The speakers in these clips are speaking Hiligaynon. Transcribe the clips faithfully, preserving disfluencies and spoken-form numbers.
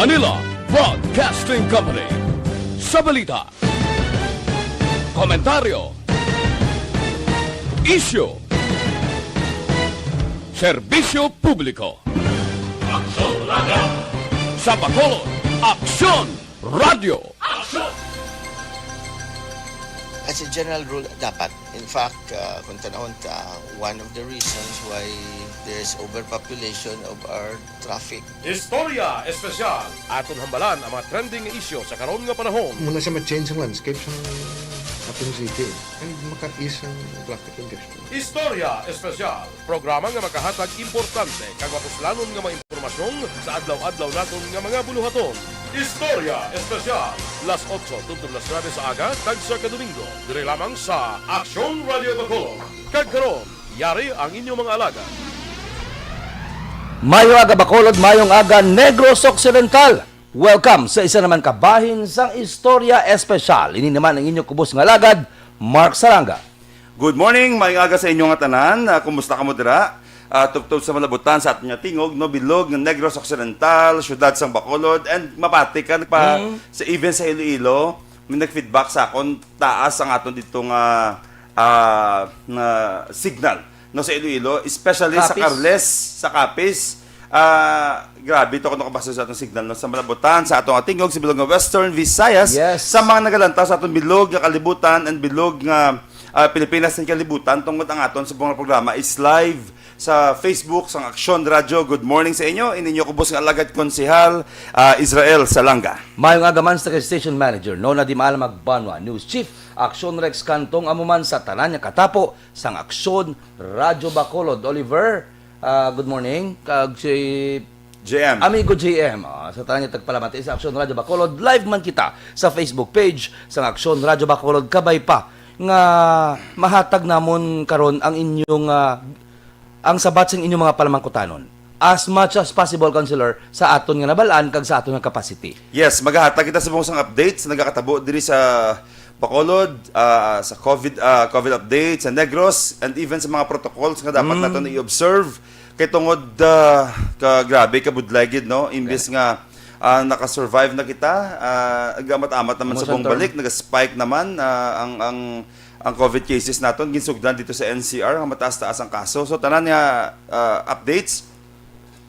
Manila Broadcasting Company. Sa balita, komentaryo, isyu, serbisyo publiko. Aksyon Radio! Sa Bacolod, Aksyon Radio! Aksyon! As a general rule, dapat. In fact, uh, kung tanawon ta, one of the reasons why there's overpopulation of our traffic. Istorya Espesyal. Aton hambalan ang mga trending nga isyu sa karon nga panahon. Muna siya ma-change ang landscape sa ating city. Ay, maka-ease ang traffic congestion. Istorya Espesyal. Programa nga makahatag importante kag mapuslanon nga mga impormasyon sa adlaw-adlaw naton nga mga buluhaton. Istorya Espesyal. Las otso tubtob las nuebe sa aga, tagsa ka Domingo, diri lamang sa Aksyon Radio Bacolod. Kag karon, yari ang inyong mga alagad. Mayong aga, Bacolod, mayong aga, Negros Occidental. Welcome sa isa naman ka bahin sang Istorya Espesyal. Ini naman ang inyong kubos nga alagad, Mark Saranga. Good morning, mayong aga sa inyo nga tanan. Ah, kumusta kamo dira? Ah, tubtob sa malabutan sa aton nga tingog, no, bilog nga Negros Occidental, siyudad sang Bacolod, and mapati ka nagpa, Mm. sa, even sa Iloilo, may nag-feedback sa akon, taas ang aton dito nga, ah, nga signal, no, sa Iloilo, especially sa Capiz. Carles, sa Capiz. Ah, grabe to kung nakabasa sa atong signal, no, sa malabutan, sa atong atingog, sa bilog nga Western Visayas, Yes. sa mga nagalantaw sa atong bilog nga kalibutan and bilog nga, ah, Pilipinas and kalibutan, tungod ang aton sa mga programa is live sa Facebook sang Aksyon Radio. Good morning sa inyo. Ini inyo kubos nga alagad, Konsehal, ah, Israel Salanga. Mayong aga man sa kay Station Manager, no, na di maalam magbanwa, News Chief, Aksyon Rex Cantong, amo man sa tanan nga katapo sang Aksyon Radyo Bacolod. Oliver, ah, good morning. Kag si J M. Amigo J M, ah, sa tanan nga tagpalamati sa Aksyon Radyo Bacolod, live man kita sa Facebook page sang Aksyon Radyo Bacolod. Kabay pa nga mahatag namon karon ang inyong, ah, ang sabat sang inyong mga palamangkutanon. As much as possible, Counselor, sa aton nga nabal-an kag sa aton nga capacity. Yes, magahatag kita subong sang updates nagakatabo diri sa Bacolod, ah, sa COVID, ah, COVID update sa Negros, and even sa mga protocols nga dapat Mm. naton i-observe. Kay tungod, ah, ka grabe, kabudlay gid, no? Imbis Correct. nga, ah, naka-survive na kita, ah, nagamat-amat naman Amo sa sang buong term. balik, nag-spike naman, ah, ang, ang, ang COVID cases naton, ginsugdan dito sa N C R, nga mataas-taas ang kaso. So, tanan nga, ah, updates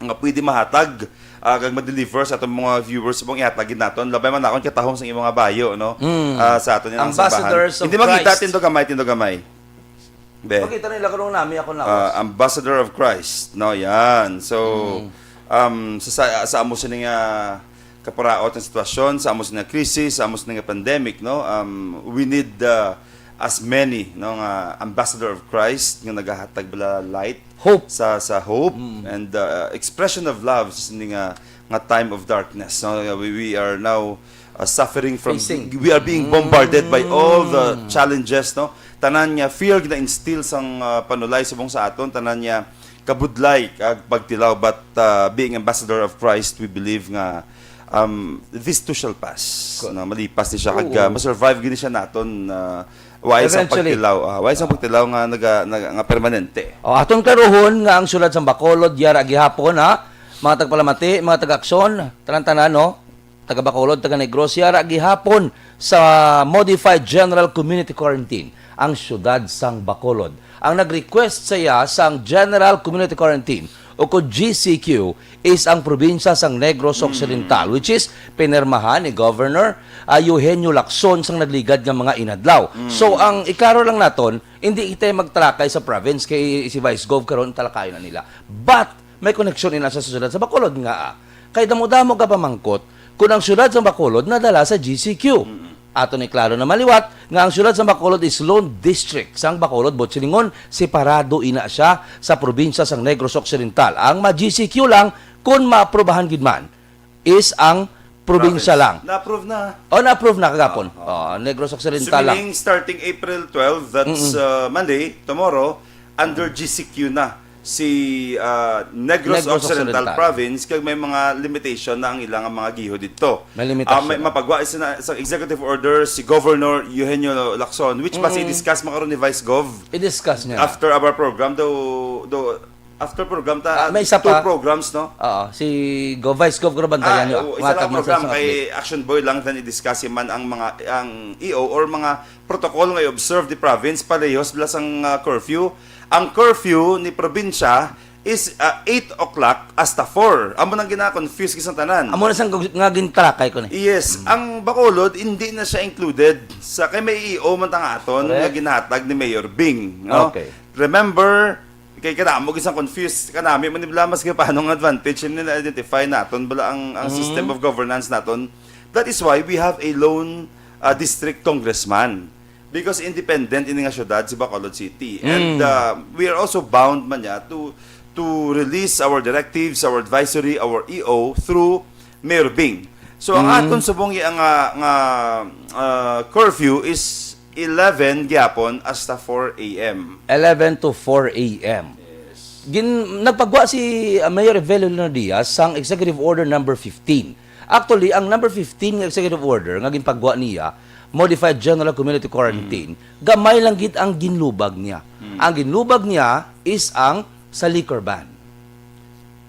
nga pwede mahatag, ah, kag ma-deliver sa atong mga viewers, mong ihatag gid naton. Labay man nakon katahom sa imong mga bayo, no? Mm. Ah, sa aton nga Ambassadors simbahan. of Hindi makita, Christ. Tindo gamay, tindo gamay. Be. Makita nila kung nami ako na. Ah, Ambassador of Christ, no? Yan. So, Mm. um, sa, sa, sa amo sini nga kaparaot nga sitwasyon, sa amo sini nga crisis, sa amo sini nga pandemic, no? Um, we need, uh, as many, no, nga Ambassador of Christ nga nagahatag bala light Hope. sa, sa hope Mm. and, uh, expression of love sa sini nga, nga time of darkness, no? We, we are now, uh, suffering from, Facing. we are being bombarded by all the Mm. challenges, no? Tanan nga fear na instill sang, uh, panulay subong sa aton, tanan nga kabudlay kag pagtilaw, but, uh, being ambassador of Christ, we believe nga, um, this too shall pass. Ko- No, malipas ni siya kag, Oo. uh, ma-survive gid siya naton, uh, wa isang Eventually. pagtilaw, ah, wa isang pagtilaw nga naga-, naga-, nga permanente. O, aton klaruhon nga ang siyudad sang Bacolod yara gihapon, ha? Mga tagpalamati, mga taga-aksyon, tanan-tanan, no? Taga Bacolod, taga Negros, yara gihapon sa Modified General Community Quarantine ang siyudad sang Bacolod. Ang nag-request sa iya sang General Community Quarantine o ko G C Q is ang probinsya sang Negros Mm. Occidental, which is pinirmahan ni Governor, ah, Eugenio Lacson sang nagligad nga mga inadlaw. Mm. So, ang iklaro lang naton, hindi kita magtalakay sa province kay si Vice Gov karon talakayon na nila. But may koneksyon ina sa siyudad sa Bacolod nga, ah, kay damo-damo ka pamangkot kung ang siyudad sa Bacolod nadala sa G C Q. Mm. Aton iklaro na maliwat nga ang siyudad sa Bacolod is lone district sang Bacolod, buot silingon, separado ina siya sa probinsya sang Negros Occidental. Ang ma-G C Q lang, kun maaprubahan gid man, is ang probinsya Province. lang. Na-approve na. O, na-approve na kagapon. Oo, oo. O, Negros Occidental So, lang. meaning, starting April twelve, that's, Mm-mm. uh, Monday, tomorrow, under G C Q na si, ah, Negros Negros Occidental Occidental. Province, kag may mga limitation na ang ilang mga giho dito. May limitasyon Ah, may na. mapagwa isa na sa executive order si Governor Eugenio Lacson, which basi Mm. i-discuss makaron ni Vice Gov I-discuss niya. after our program. Daw, daw, After program ta, Ah, may isa two pa. programs, no? Oo, si Go-, Vice Gov Gurbantayan Ah, yun. oo, isa Matag lang man sa program sa kay update. Action Boy lang, then i-discuss man ang mga, ang E O or mga protocol nga i-observe di province, palihos bala sang, ah, curfew. Ang curfew ni probinsya is, ah, eight o'clock hasta four. Amo nang gina-confuse gid sang tanan. Amo na sang gu-, nga gintarakay ko ni. Yes, Mm. ang Bacolod, hindi na siya included sa, kay may E O man ta nga aton nga Correct. ginahatag ni Mayor Bing, no? Okay. Remember, kay kadamo gid sang confused, kanami man ni bala, mas paano nga advantage ni na-identify naton bala ang, ang Mm. system of governance naton. That is why we have a lone, uh, district congressman, because independent ini nga syudad si Bacolod City. And, Mm. uh, we are also bound man niya to, to release our directives, our advisory, our E O through Mayor Bing. So, ang Mm. aton subong nga, nga, uh, curfew is eleven gyapon hasta four A M. Eleven to four A M. Yes. Gin-, nagpagwa si, uh, Mayor Evelio Leonardiaz sang Executive Order number fifteen. Actually, ang number fifteen nga executive order nga ginpagwa niya, Modified General Community Quarantine, Mm. gamay lang gid ang ginlubag niya. Mm. Ang ginlubag niya is ang sa liquor ban.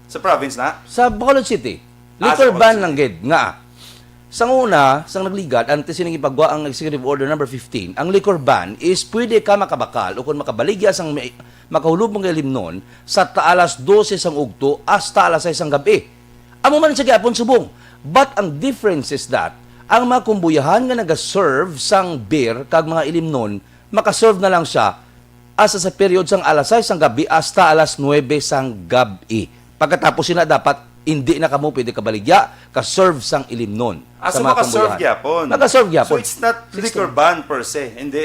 Sa province na? Sa Bacolod City. Ah, Liquor sa ban Bacolod lang City. gid nga. Sang una, sang nagligad, antes sining ipagwa ang Executive Order number fifteen, ang liquor ban is pwede ka makabakal o kung makabaligya sang may, makahulog mong ilimnon sa ta-, alas dose sang ugto hasta alas sais sang gabi. Amo man sa gyapon subong. But ang difference is that ang mga kumbuyahan nga nagaserve sang beer kag mga ilimnon, makaserve na lang siya hasta sa period sang alas sais sang gabi hasta alas nuebe sang gabi. Pagkatapos sina, dapat hindi na kamo pwede kabaligya, ka-serve sang ilimnon Ah, sa so mga maka-serve kumbuyahan. gyapon. Maka-serve gyapon. So it's not Sixteen. liquor ban per se, hindi.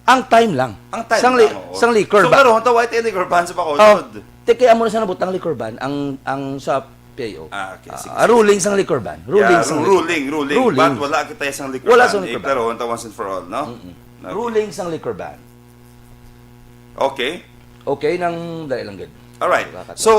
Ang time lang. Ang time Sang li-, lang, oo. sang liquor So, ba? karon, tawag tayo liquor ban sa Oh, Bacolod. Te, kaya mo na siya nabutang liquor ban, ang, ang sa P I O. Ah, okay. Sige, Ah, sige. ruling sang liquor ban. Ruling Yeah, sang ru-, liquor ruling, ban. ruling. Ruling. But wala kita sang liquor Wala ban. sang liquor ban. Pero once and for all, no? Mm-mm. Okay. Ruling sang liquor ban. Okay. Okay, nang dali lang gid. Alright. Wala ka to. So,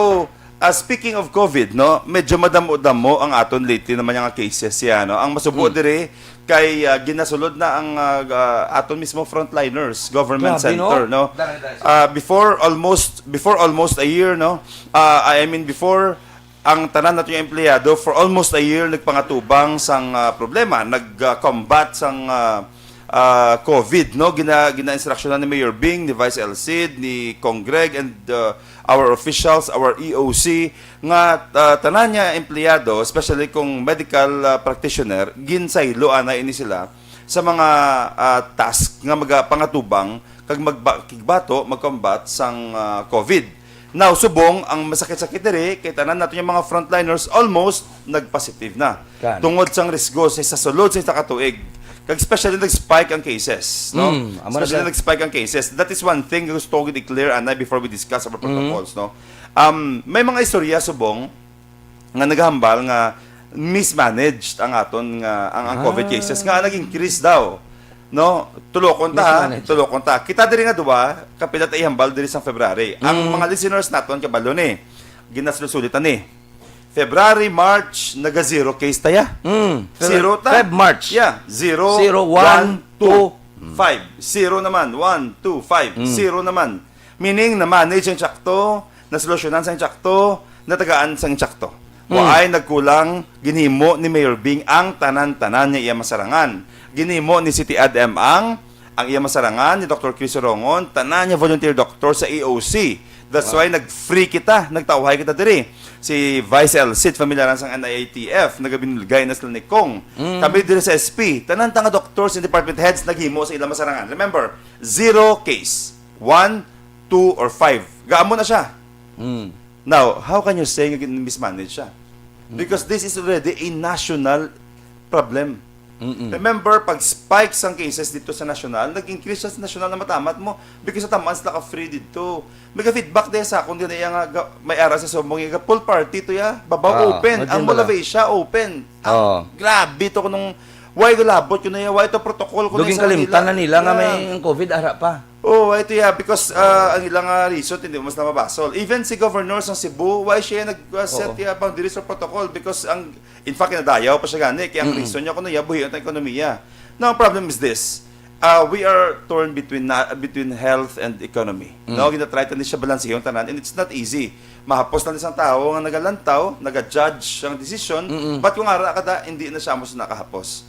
uh, speaking of COVID, no, medyo madamo-damo ang aton lately naman nga cases siya, no? Ang masubo Mm. diri kay, uh, ginasulod na ang, uh, uh, aton mismo frontliners, government Grabe, no? center, no? Dali, dali, sige. Uh, before almost, before almost a year, no? Uh, I mean, before ang tanan nato nga empleyado for almost a year nagpangatubang sang, ah, problema, nag-, ah, combat sang, ah, ah, COVID, no? Gina-, gina-instruksyonan ni Mayor Bing, ni Vice El Cid, ni Cong Greg, and, ah, our officials, our E O C, nga, ah, tanan nga empleyado, especially kung medical, ah, practitioner, ginsaylo ana ini sila sa mga, ah, task nga magapangatubang kag magba-, kigbato, mag-combat sang, ah, COVID. Now, subong, ang masakit-sakit diri, kay tanan nato yung mga frontliners almost nag-positive na. Kan. Tungod sang risgo sa, sa sulod sa isa ka tuig. Kag especially nag-spike ang cases, no? Mm, amo na Especially siya. nag-spike ang cases. That is one thing nga gusto ko i-clear, anay, before we discuss our Mm. protocols, no? Um, may mga istorya, subong, nga naghambal nga mismanaged ang aton nga, ang, ang COVID Ah. cases nga nag-increase daw. No? Tulokon ta, ha? Mismanaged. Tulokon ta. Kita diri nga duwa, kapila ta ihambal diri sa February. Ang Mm. mga listeners naton, kabalo ni. Ginasulit-sulit ta ni. February, March, naga-zero case ta ya. Mm. Zero ta. Feb, March. Yeah. Zero, Zero, one, one, two, two. five. Zero naman. One, two, five. Mm. Zero naman. Meaning, na-manage ang tsakto, nasolusyonan sa tsakto, natagaan sa tsakto. Mm. Waay nagkulang, ginhimo ni Mayor Bing ang tanan-tanan nga iya masarangan. Ginhimo ni City Ad M ang, ang iya masarangan, ni Doktor Chris Rongon, tanan nga volunteer doctor sa E O C. That's Wow. why nag-free kita, nagtawhay kita diri. Si Vice El Cid, familiaran sang N I A T F, nagabinulgay na sila ni Kong. Mm. Kami diri sa S P, tanan ta nga doctors and department heads naghimo sa ilang masarangan. Remember, zero case. One, two, or five. Gaamo na siya. Mm. Now, how can you say nga gin-, mismanage siya? Mm. Because this is already a national problem. Mm-mm. Remember, pag spike sang cases dito sa national, nag-increase siya sa national na matamat mo because natamaan sila ka free dito. May ka-feedback din sa akon din nga ga-, may ara sa subong nga pool party to ya. Babaw Ah, open. Ang imagine bala. Molavisia open. Ang Oo. grabe to kunong why galabot ko na ya, why to protocol ko na Duging sa kalimtan kanila. na nila nga may Yeah. ang COVID ara pa. Oh, ito ya, because, uh, ang ilang, uh, resort, hindi mo mas na mabasol. Even si Governor sang Cebu, why siya nag, uh, set Oo. ya boundaries sa protocol? Because ang, in fact, nadayaw pa siya gani, kaya ang Mm-mm. reason niya kuno ya, buhi ang ekonomiya. Now, ang problem is this. Ah, we are torn between na, between health and economy. Mm. No, ginatry ta ni siya balansihon tanan, and it's not easy. Mahapos lang isang tawo nga nagalantaw, naga-judge ang desisyon, Mm-mm. but kung ara ka da, hindi na siya amo sa nakahapos.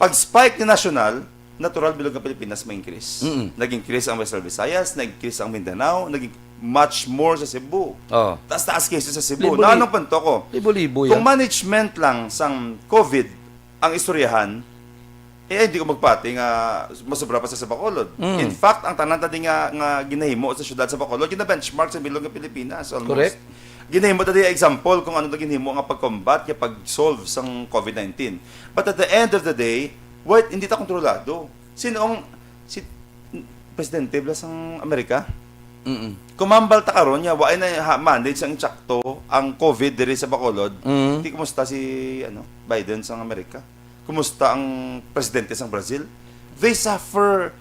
Pag spike ni national, natural bilog ang Pilipinas ma-increase. Mm-mm. Nag-increase ang Western Visayas, nag-increase ang Mindanao, naging much more sa Cebu. Oh. Taas-taas cases sa Cebu. Libo-li- Na anong punto ko? Libo-libo Kung yan. management lang sang COVID ang istoryahan, eh, hindi ko magpati nga masobra pa sa, sa Bacolod. Mm. In fact, ang tanan tadi nga, nga ginahimo sa syudad sa Bacolod, gina-benchmark sa bilog nga Pilipinas, almost. Correct. Ginahimo tadi example kung ano na ginhimo nga pag-combat, nga pag-solve sang COVID nineteen. But at the end of the day, what, hindi ta kontrolado. Sino ang, si Presidente bala sang Amerika? Mm-mm. Kumambal ta karon nga, wa na ha, manage ang insakto ang COVID diri sa Bacolod. Mm. Di kumusta si, ano, Biden sang Amerika? Kumusta ang presidente sang Brazil? They suffer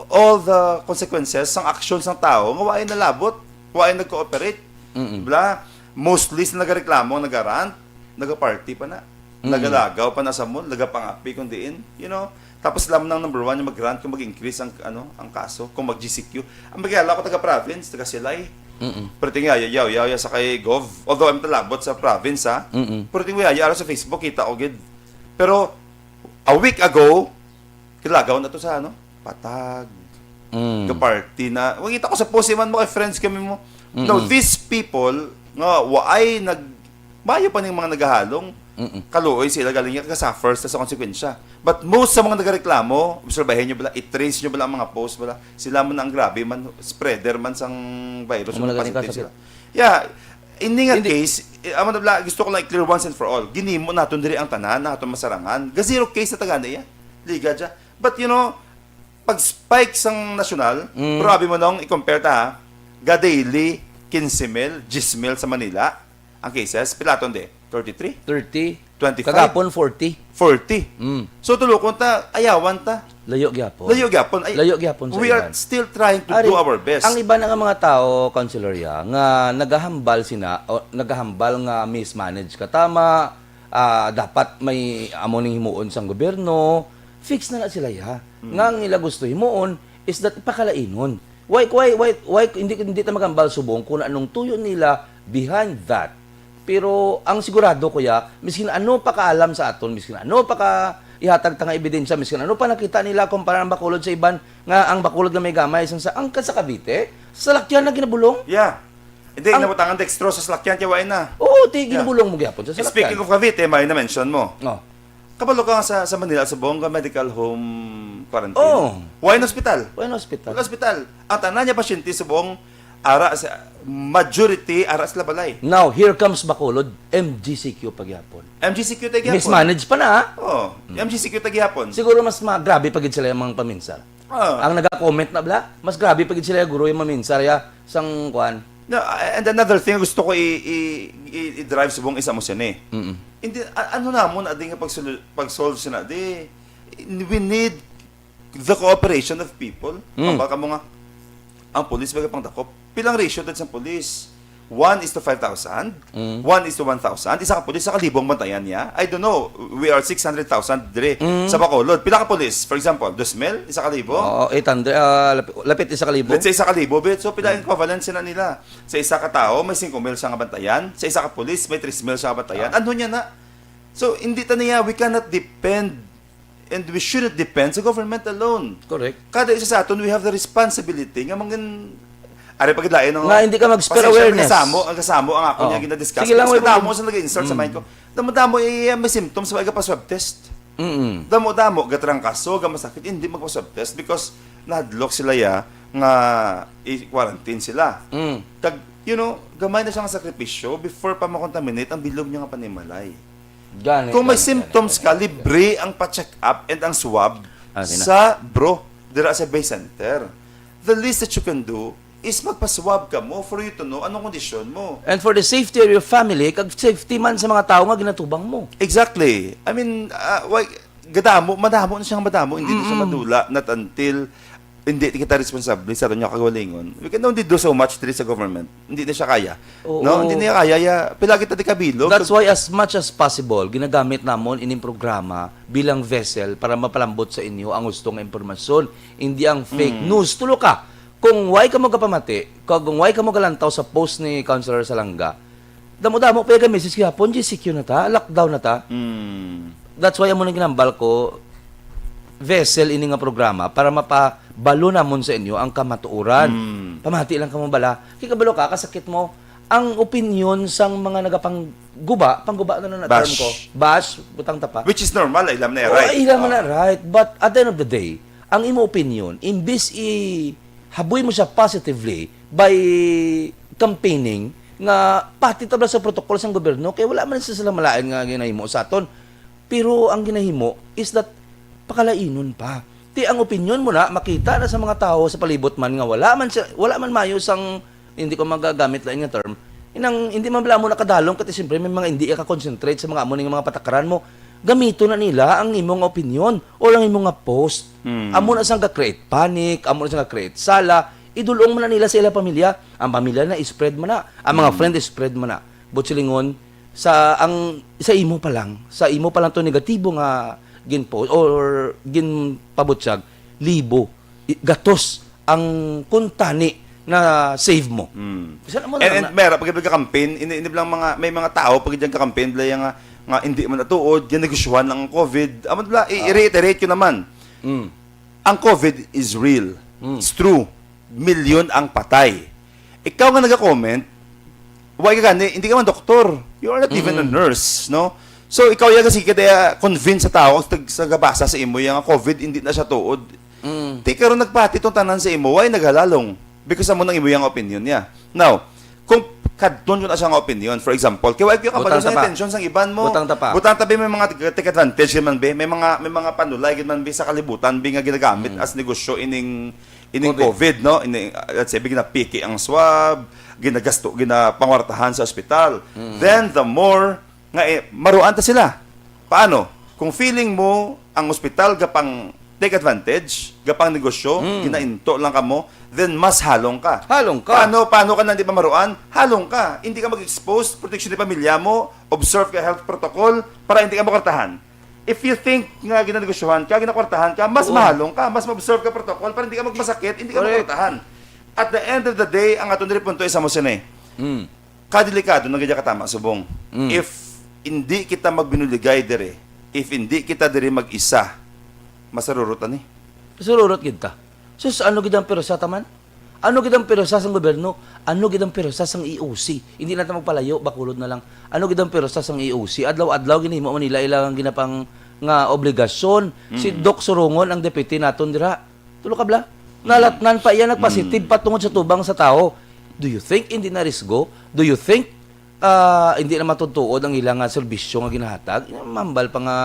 all the consequences sang aksyon sang tawo nga waay nalabot, waay nag-cooperate. Mm-mm. Bla, mostly sa nagareklamo, nagarant, nagaparty pa na. Mm. Nagalagaw pa na sa mall, nagapangapi kung diin, you know. Tapos sila man ang number one yung mag-grant kung mag-increase ang, ano, ang kaso, kung mag-G C Q. Ang magkilala ko taga-province, taga-Silay. Mm-mm. Pero tingnan, yaw, yaw, yaw, yaw sa kay Gov. Although I'm talabot sa province, ha. Mm-mm. Pero tingnan, yaw, yaw, sa Facebook, kita ko gid. Pero a week ago, kilagaw na to sa, ano, patag. Mm. Ga-party na. Makita ko sa post, man mo kay friends kami mo. No, Mm-mm. these people nga waay nag, mayo pa ning mga nagahalong, Mm-mm. kaluoy sila galing nga kasuffer sa, sa konsekwensya. But most sa mga nagareklamo, obserbahin nyo bala, i-trace nyo bala ang mga post bala, sila man ang grabe man, spreader man sang virus, Amo na mga gani ka, positive sakit. sila. Yeah, in nga Hindi. case, eh, amo na bala, gusto ko lang i-clear once and for all. Ginimo naton diri ang tanan, ang aton masarangan. Ga zero case na tagana iya. Liga dya. But you know, pag spike sang nasyonal, Mm. grabe mo nung i-compare ta ha. Ga daily, quince mil, diyes mil sa Manila. Ang cases, pilaton de? Thirty-three? Thirty. Twenty-five. Kagapon, forty. Forty. Mm. So, tulukon ta, ayawan ta. Layo gyapon. Layo gyapon. Ay, Layo gyapon sa we are iban. still trying to Ari, do our best. ang iba na nga mga tao, Councilor Ya, nga nagahambal sina, o nagahambal nga mismanage ka tama, ah, dapat may amo ning himuon sang gobyerno, fix na na sila ya. Mm. Nga ang ila gusto himuon is that ipakalainon. Why, why, why, why, hindi, hindi ta magambal subong kung anong tuyo nila behind that. Pero ang sigurado ko ya, miskin ano pa kaalam sa aton, miskin ano pa ka ihatag ta nga ebidensya, miskin ano pa nakita nila kumpara ang Bacolod sa iban, nga ang Bacolod nga may gamay, sang sa, ang sa Cavite, salakyan na ginabulong. Yeah. Hindi, Ang nabutangan dextrose sa salakyan, kaya wain na. Oo, ti, Yeah. ginabulong mo gyapon sa salakyan. Speaking of Cavite, may na-mention mo. Oh. Kabalo ka nga sa, sa Manila, subong ga medical home quarantine. Oh. Why in hospital? Why in hospital? Wala hospital. Ang tanan niya pasyente subong ara sa majority ara sila balay. Now, here comes Bacolod, M G C Q pa gyapon. M G C Q ta gyapon. Mismanage pa na, ah. Oh, Mm. M G C Q ta gyapon. Siguro mas ma-, grabe pa gid sila yung mga paminsar. Ah. Ang naga-comment na bla, mas grabe pa gid sila guro yung maminsar ya sang kwan. No, and another thing gusto ko i, i, i, i-drive subong isa mo sini. Mm-mm. Hindi, a-, ano namon adi nga pag-, pag-solve sina di, we need the cooperation of people. Mm. Ang baka mo nga, ang pulis, bagay pang dakop. Pilang ratio dad sa pulis? One is to five thousand, Mm. one is to one thousand. Isa ka pulis, isa ka libo ang bantayan niya. I don't know, we are six hundred thousand dire Mm. sa Bacolod. Pila ka pulis? For example, dos mil, isa ka libo? Oo, eight hundred, ah, lapi-, lapit isa ka libo. Let's say, isa ka libo, bit. So, pila Mm. equivalent sila nila? Sa isa ka tao, may singko mil siya nga bantayan. Sa isa ka pulis, may tres mil siya nga bantayan. Ah. Ano niya na? So, hindi ta niya, we cannot depend and we shouldn't depend sa government alone. Correct. Kada isa sa aton, we have the responsibility nga mangin-, ari pa gid lain ang Nga hindi ka mag-spread pasensya, awareness. Kasamo, ang kasamo ang ako Oh. niya ginadiscuss. Sige lang, Mas wait, kadamo wait. sa nag-insert sa Mm. mind ko. Damo-damo iya may symptoms, wa gapa-swab test. Mm-mm. Damo-damo, gatrangkaso, ga masakit, hindi magpa-swab test because nahadlok sila ya nga i-quarantine sila. Mm. Kag, you know, gamay na siya nga sakripisyo before pa makontaminate ang bilog niya nga panimalay. Gani, Kung may gani, symptoms gani, ka, gani. libre ang pa-check up and ang swab Ah, sige na. sa bro, dira sa Bay Center. The least that you can do is magpa-swab ka mo for you to know anong kondisyon mo. And for the safety of your family, kag safety man sa mga tao nga ginatubang mo. Exactly. I mean, ah, why, gadamo, madamo na siyang madamo, hindi na siya Mm-mm. madula, not until hindi kita responsable sa aton nga kagawalingon, we can only do so much diri sa government. Hindi na siya kaya. Oo. No? Hindi na kaya. Ya, pila kita di kabilog. That's why, as much as possible, ginagamit namon ining programa bilang vessel para mapalambot sa inyo ang gusto nga impormasyon, hindi ang fake news. Tulo ka, kung why kamo gapamati, kung why kamo galantaw sa post ni Councilor Salanga, damo-damo pa yung message gihapon, G C Q na ta, lockdown na ta. Mm. That's why amo nang ginambal ko, vessel ini nga programa para mapabalo namon sa inyo ang kamatuoran. Mm. Pamati lang kamo bala. Kay kabalo ka, kasakit mo ang opinion sang mga nagapangguba, pangguba na na term Bash. ko. Bash, butang tapa. Which is normal, alam na Oh, right. ay, alam mo Oh. na, right. But at the end of the day, ang imo opinion, imbis i haboy mo siya positively by campaigning nga pati tabla sa protocol sang gobyerno, kay wala man sa sila malain nga ginahimo sa aton. Pero ang ginahimo is that pakalainon pa. Ti ang opinion mo na makita na sa mga tawo sa palibot man nga wala man siya, wala man mayo sang, hindi ko magagamit lain nga term, inang hindi man bala mo nakadalom, kati siyempre may mga hindi ka concentrate sa mga amo ning mga patakaran mo. Gamito na nila ang imong opinion or ang imong nga post. Hmm. Amo na sang ga-create panic, amo na sang ga-create sala, idulong man na nila sa ilang pamilya. Ang pamilya na spread man na, ang mga friend spread man na. But silingon, sa ang sa imo pa lang, sa imo pa lang to negatibo nga ginpost or ginpabutyag, libo, i- gatos ang kuntani na save mo. Mm. Bisan amo And, lang and na- mera, pag ka-campaign, ini, ini lang mga, may mga tao, pag dyan ka-campaign, bala nga, nga hindi man natuod, ginegosyohan lang ang COVID. Amo bala, i- i-reiterate ko naman. Mm. Ang COVID is real. Mm. It's true. Milyon ang patay. Ikaw nga nag-comment, why ka gani? Hindi ka man doktor. You are not even a nurse, no? So, ikaw yung kasi kaya convince sa tao sa, sa gabasa sa imo yung COVID, hindi na siya tuod. Mm. Ti karon nagpati tong tanan sa imo, why naghalalong? Because amo nang imo yung opinion niya. Now, kung kadton ko na siya nga opinion, for example, kay why ko kabalo Butang sa tapa. Atensyon sang iban mo. Butang tapa. Butang tabi may mga take advantage gid man be, may mga may mga panulay gid man be sa kalibutan be nga ginagamit as negosyo ining ining COVID. COVID, no? Ini, let's say, ginapiki ang swab, ginagasto, ginapangwartahan sa ospital. Then the more nga eh, maruan ta sila. Paano? Kung feeling mo ang ospital gapang take advantage, gapang negosyo, ginainto lang kamo, then mas halong ka. Halong ka. Paano, paano ka na hindi pa maruan? Halong ka. Hindi ka mag-expose, protection ni pamilya mo, observe ka health protocol para hindi ka makwartahan. If you think nga ginanegosyohan ka, ginakwartahan ka, mas Oo. mahalong ka, mas ma-observe ka protocol para hindi ka magmasakit, hindi ka Correct. makwartahan. At the end of the day, ang aton diri punto is amo sini. Mm. Kadelikado na gid katama subong. Mm. If hindi kita magbinuligay dire, if hindi kita dire mag-isa, masarurot ani. Sururot gid ta. Sus, ano gid ang pirusa taman? Ano gid ang pirusa sang gobyerno? Ano gid ang pirusa sang E O C? Hindi na ta magpalayo, Bacolod na lang. Ano gid ang pirusa sang E O C? Adlaw-adlaw ginahimo man nila ilang ginapang nga obligasyon. Si Doc Surongon ang deputy naton dira. Tulo ka bala? Nalatnan pa iya nagpositive patungod sa tubang sa tawo. Do you think hindi na risgo? Do you think ah, hindi na matutuod ang ilang nga serbisyo nga ginahatag? Mambal pa nga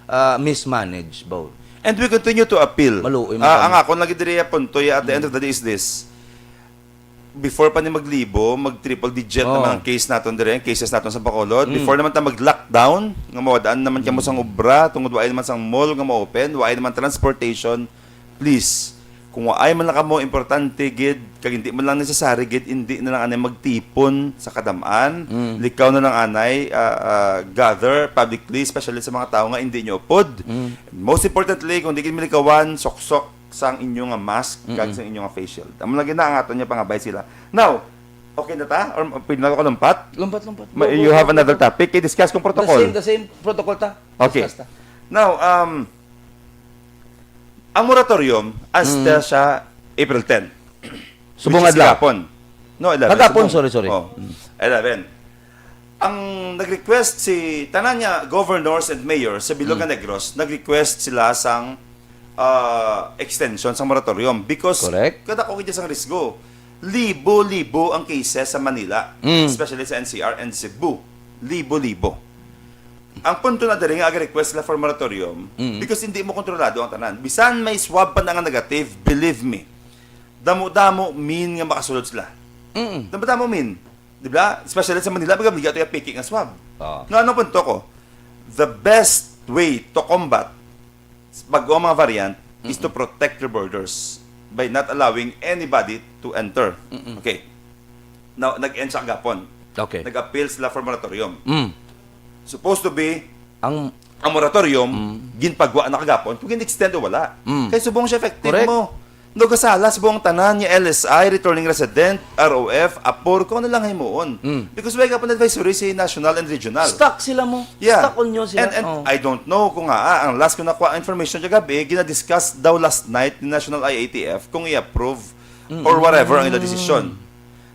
ah, mismanage ba? And we continue to appeal. Maluoy man Ah, kami. ang akon lagi diri punto ya, at the end of the day is this. Before pa ni maglibo, mag triple digit Oh. naman ang case naton dire, ang cases naton sa Bacolod. Mm. Before naman ta mag-lockdown, nga mawadaan naman kamo sang obra, tungod waay naman sang mall nga ma-open, waay naman transportation, please, kung waay man lang kamo importante gid, kag hindi man lang necessary gid, hindi na lang anay magtipon sa kadam-an. Mm. Likaw na lang anay, ah, ah, gather publicly, especially sa mga tawo nga hindi nyo upod. Mm. Most importantly, kung di gid milikawan, soksok sang inyo nga mask, kag Mm-mm. sang inyo nga face shield. Amo lagi na ang aton nga pangabay sila. Now, okay na ta? Or pwede na ako lumpat? Lumpat, lumpat. Ma- Go, go, you go, have go, another go. topic? Kay discuss kong The protocol. same, the same protocol ta. Okay. Discuss ta. Now, um, ang moratorium, as Mm. ta siya April ten. Subong Which is adlaw. kahapon. No, eleven. Kagapon, Subong. sorry, sorry. Oh, Mm. eleven. Ang nag-request si tanan niya governors and mayors sa Bilog Mm. nga Negros, nag-request sila sang ah, extension sang moratorium because Correct. kadako gid sang risgo. Libo-libo ang cases sa Manila, Mm. especially sa N C R and Cebu. Libo-libo. Ang punto na diri nga aga-request sila for moratorium Mm. because hindi mo kontrolado ang tanan. Bisan may swab pa na nga negative, believe me, damo-damo mean nga makasulod sila. Mm. Damo-damo mean. Di ba? Especially sa Manila, baga bigyan ito yung piki nga swab. Oo. Nga ano punto ko? The best way to combat bag-o ang mga variant is to protect your borders. by not allowing anybody to enter. Mm-mm. Okay. Now, nag-end sa kagapon. Okay. Nag-appeal sila for moratorium. Mm. Supposed to be, Ang ang moratorium, Mm. ginpagwa na kagapon, kung gin-extend o wala. Mm. Kay subong siya effective Correct. mo. Nagasalas buong tanan niya, L S I, returning resident, R O F, apor, kung ano lang himuon. Mm. Because wala ka pa advisory si national and regional. Stuck sila mo. Yeah. Stuck on nyo sila. And, and Oh. I don't know kung nga, ah, ang last ko nakuha information kagabi, gina-discuss daw last night ni National I A T F kung i-approve or whatever ang ila desisyon.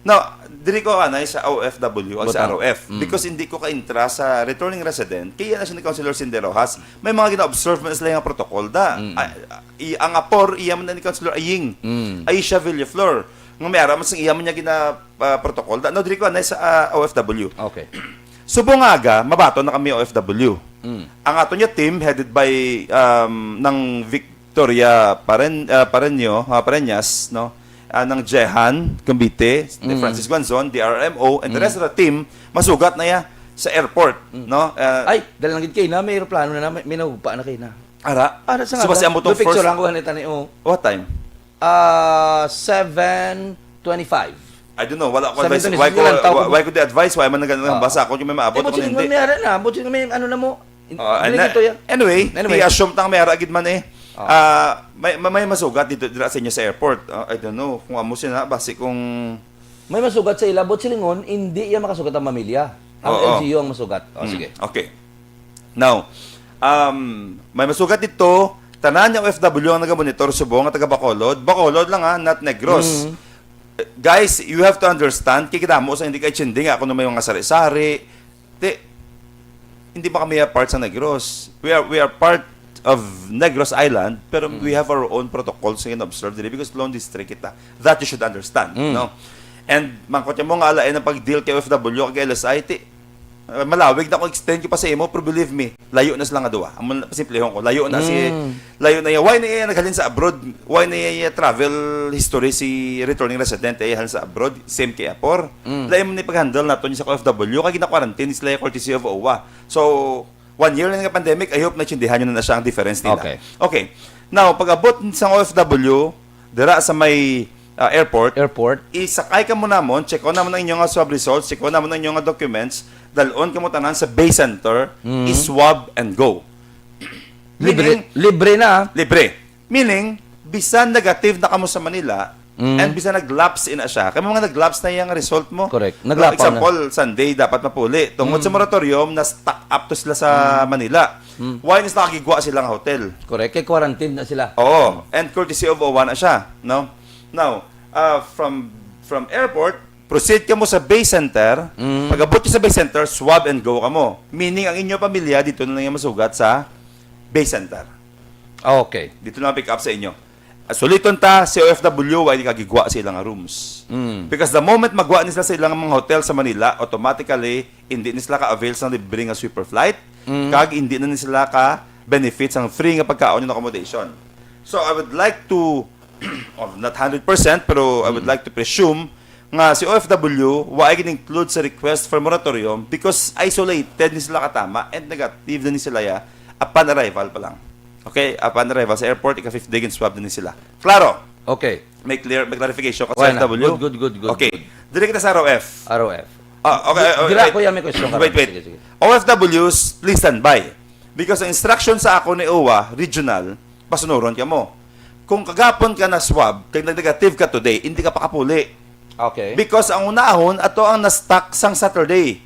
Now, diri ko anay sa O F W o sa Butang. R O F Mm. because hindi ko ka-intra sa returning resident. Kaya na siya ni Councilor Cindy Rojas, may mga gina-observe man sila yung protocol da. Mm. Ah, i, ang apor, iya man na ni Councilor Aying. Mm. Aisha Villaflor. Nga may ara man sang iya man niya gina ah, protocol da. No, diri ko anay sa ah, O F W. Okay. Subong nga aga, mabaton na kami O F W. Mm. Ang ato niya team headed by um, ng Victoria Paren, ah, Pareño, ah, Pareñas, no? Ah, ng Jehan Cambite, the Mm. Francis Guanzon, D R M O, and the Mm. rest of the team, masugat na ya sa airport, Mm. no? Ah, Ay, dahil lang gid kayo na, may aeroplano na, may, may naugpa na kayo na. ara. Ara sa So, basi ang butong picture first, lang ko, ano, tani, oh. What time? Ah, seven twenty-five. I don't know, wala ko advice. Seven twenty-six, Why ko, nilantaw ko. why, why ko the advice? Why man nagano ang Ah. basa? Kung may maabot Di mo ako sila hindi. may ara na, mo sila may ano na mo. Ah, Hindi na- gito yan. Anyway, Anyway. i-assume tang may ara gid man eh. Ah. Ah, may, may, may masugat dito, dito sa inyo sa airport. Ah, I don't know kung amo sila, basi kung May masugat sa ila, but silingon, hindi yan makasugat ang pamilya. Ang Oo. L G U ang masugat. Oh, Mm, sige. Okay. Now, um, may masugat dito, tanan yung O F W ang nagamonitor subong nga taga Bacolod. Bacolod lang ha, not Negros. Mm. Guys, you have to understand, kikita mo sa hindi kay Chinding, ako na may mga sari-sari. Di, hindi ba kami a part sa Negros? We are, we are part of Negros Island, pero we have our own protocols nga observe diri because lone district kita. That you should understand, Mm. no? And mangkot mo nga alain ang pag-deal kay O F W kag L S I, ti, uh, malawig na kung explain ko pa sa imo, pero believe me, layo na sila nga duwa. Amo na, pasimplihon ko, layo na si, Mm. layo na iya. Why na iya naghalin sa abroad? Why na iya travel history si returning resident ay halin sa abroad? Same kay Apor. Mm. Lain man ni pag-handle nato ni sa O F W, kay gina-quarantine sila courtesy of OWWA. So, one year na nga pandemic, I hope naintindihan nyo na, na siya ang difference nila. Okay. Okay. Now, pag-abot sa O F W, dira sa may ah, airport, Airport. Isakay ka mo namon, check ko namon ang inyong nga swab results, check ko namon ang inyong nga documents, dalon ka mo tanan sa Bay Center, Mhm. i-swab and go. Libre, Meaning, libre na. libre. Meaning, bisan negative na kamo sa Manila, Mm. and bisan nag-lapse na siya. Kaya mga nag-lapse na yung result mo. Correct. No, Nag-lapse na. Example, Sunday, dapat mapuli. Tungod sa Mm. moratorium, na-stock up to sila sa Manila. Mm. Why na sila nakigwa sila ng hotel? Correct. Kay quarantine na sila. Oo. And courtesy of OWWA na siya. No? Now, uh, from from airport, proceed ka mo sa Bay Center. Mm. Pag-abot ka sa Bay Center, swab and go ka mo. Meaning, ang inyo pamilya, dito na lang yung masugat sa Bay Center. Okay. Dito na pick up sa inyo. Ah, suliton ta, si O F W, why di kagigwa sa ilang rooms? Mm. Because the moment magwa ni sila sa ilang mga hotel sa Manila, automatically, hindi ni sila ka-avail sa libre nga sweeper flight, Mm. kag hindi na ni sila ka-benefit sa free nga pagkaon and accommodation. So, I would like to, of not hundred percent, pero I would like to presume nga si O F W, wa ay gin-include sa request for moratorium because isolated ni sila katama and negative na ni sila ya upon arrival pa lang. Okay, upon arrival sa airport, ika-fifth day, gin-swab na ni sila. Klaro? Okay. May clear, may clarification ka Wala sa na. O F W? Good, good, good, good, Okay. good. Diri kita sa R O F. R O F. Ah, okay, okay, Dira wait. ko yan may question ka Wait, ron. wait. Sige, sige. O F Ws, please stand by. Because ang instruction sa ako ni OWWA Regional, pasunuron ka mo. Kung kagapon ka na swab, kag nag-negative ka today, hindi ka pakapuli. Okay. Because ang unahon, ato ang na-stock sang Saturday.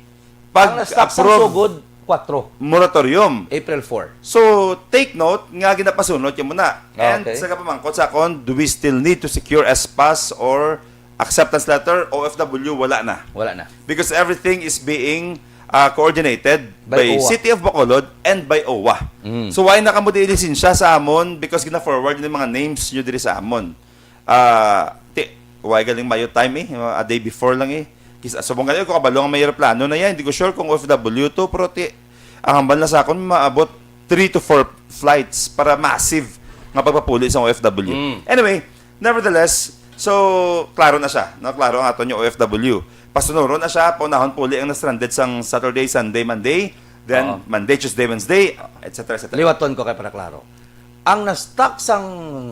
Ang na-stock sa Pag-approve sugod, kwatro. Moratorium. April four. So, take note nga ginapasunod ka muna. And Okay. sa kapamangkot sa akon, do we still need to secure S pass or acceptance letter? O F W, wala na. Wala na. Because everything is being uh, coordinated By by, OWWA. City of Bacolod and by OWWA. Mm. So, why na kamo di lisensya sa amon? Because gina-forward ni mga names nyo diri sa amon. Ah, ti, why galing mayo time eh? A day before lang eh. Kis-, subong galing ko kabalo nga may aeroplano na yan. Hindi ko sure kung O F W to, pero ti, ang hambal na sa akon, maabot three to four flights para massive nga pagpapuli sa O F W. Mm. Anyway, nevertheless, so, klaro na siya. No? Klaro ang ato niyo O F W. Pasunuron na siya, paunahon puli ang na-stranded sang Saturday, Sunday, Monday, then Oo. Monday, Tuesday, Wednesday, et cetera, et cetera. Liwaton ko kay para klaro. Ang na-stuck sang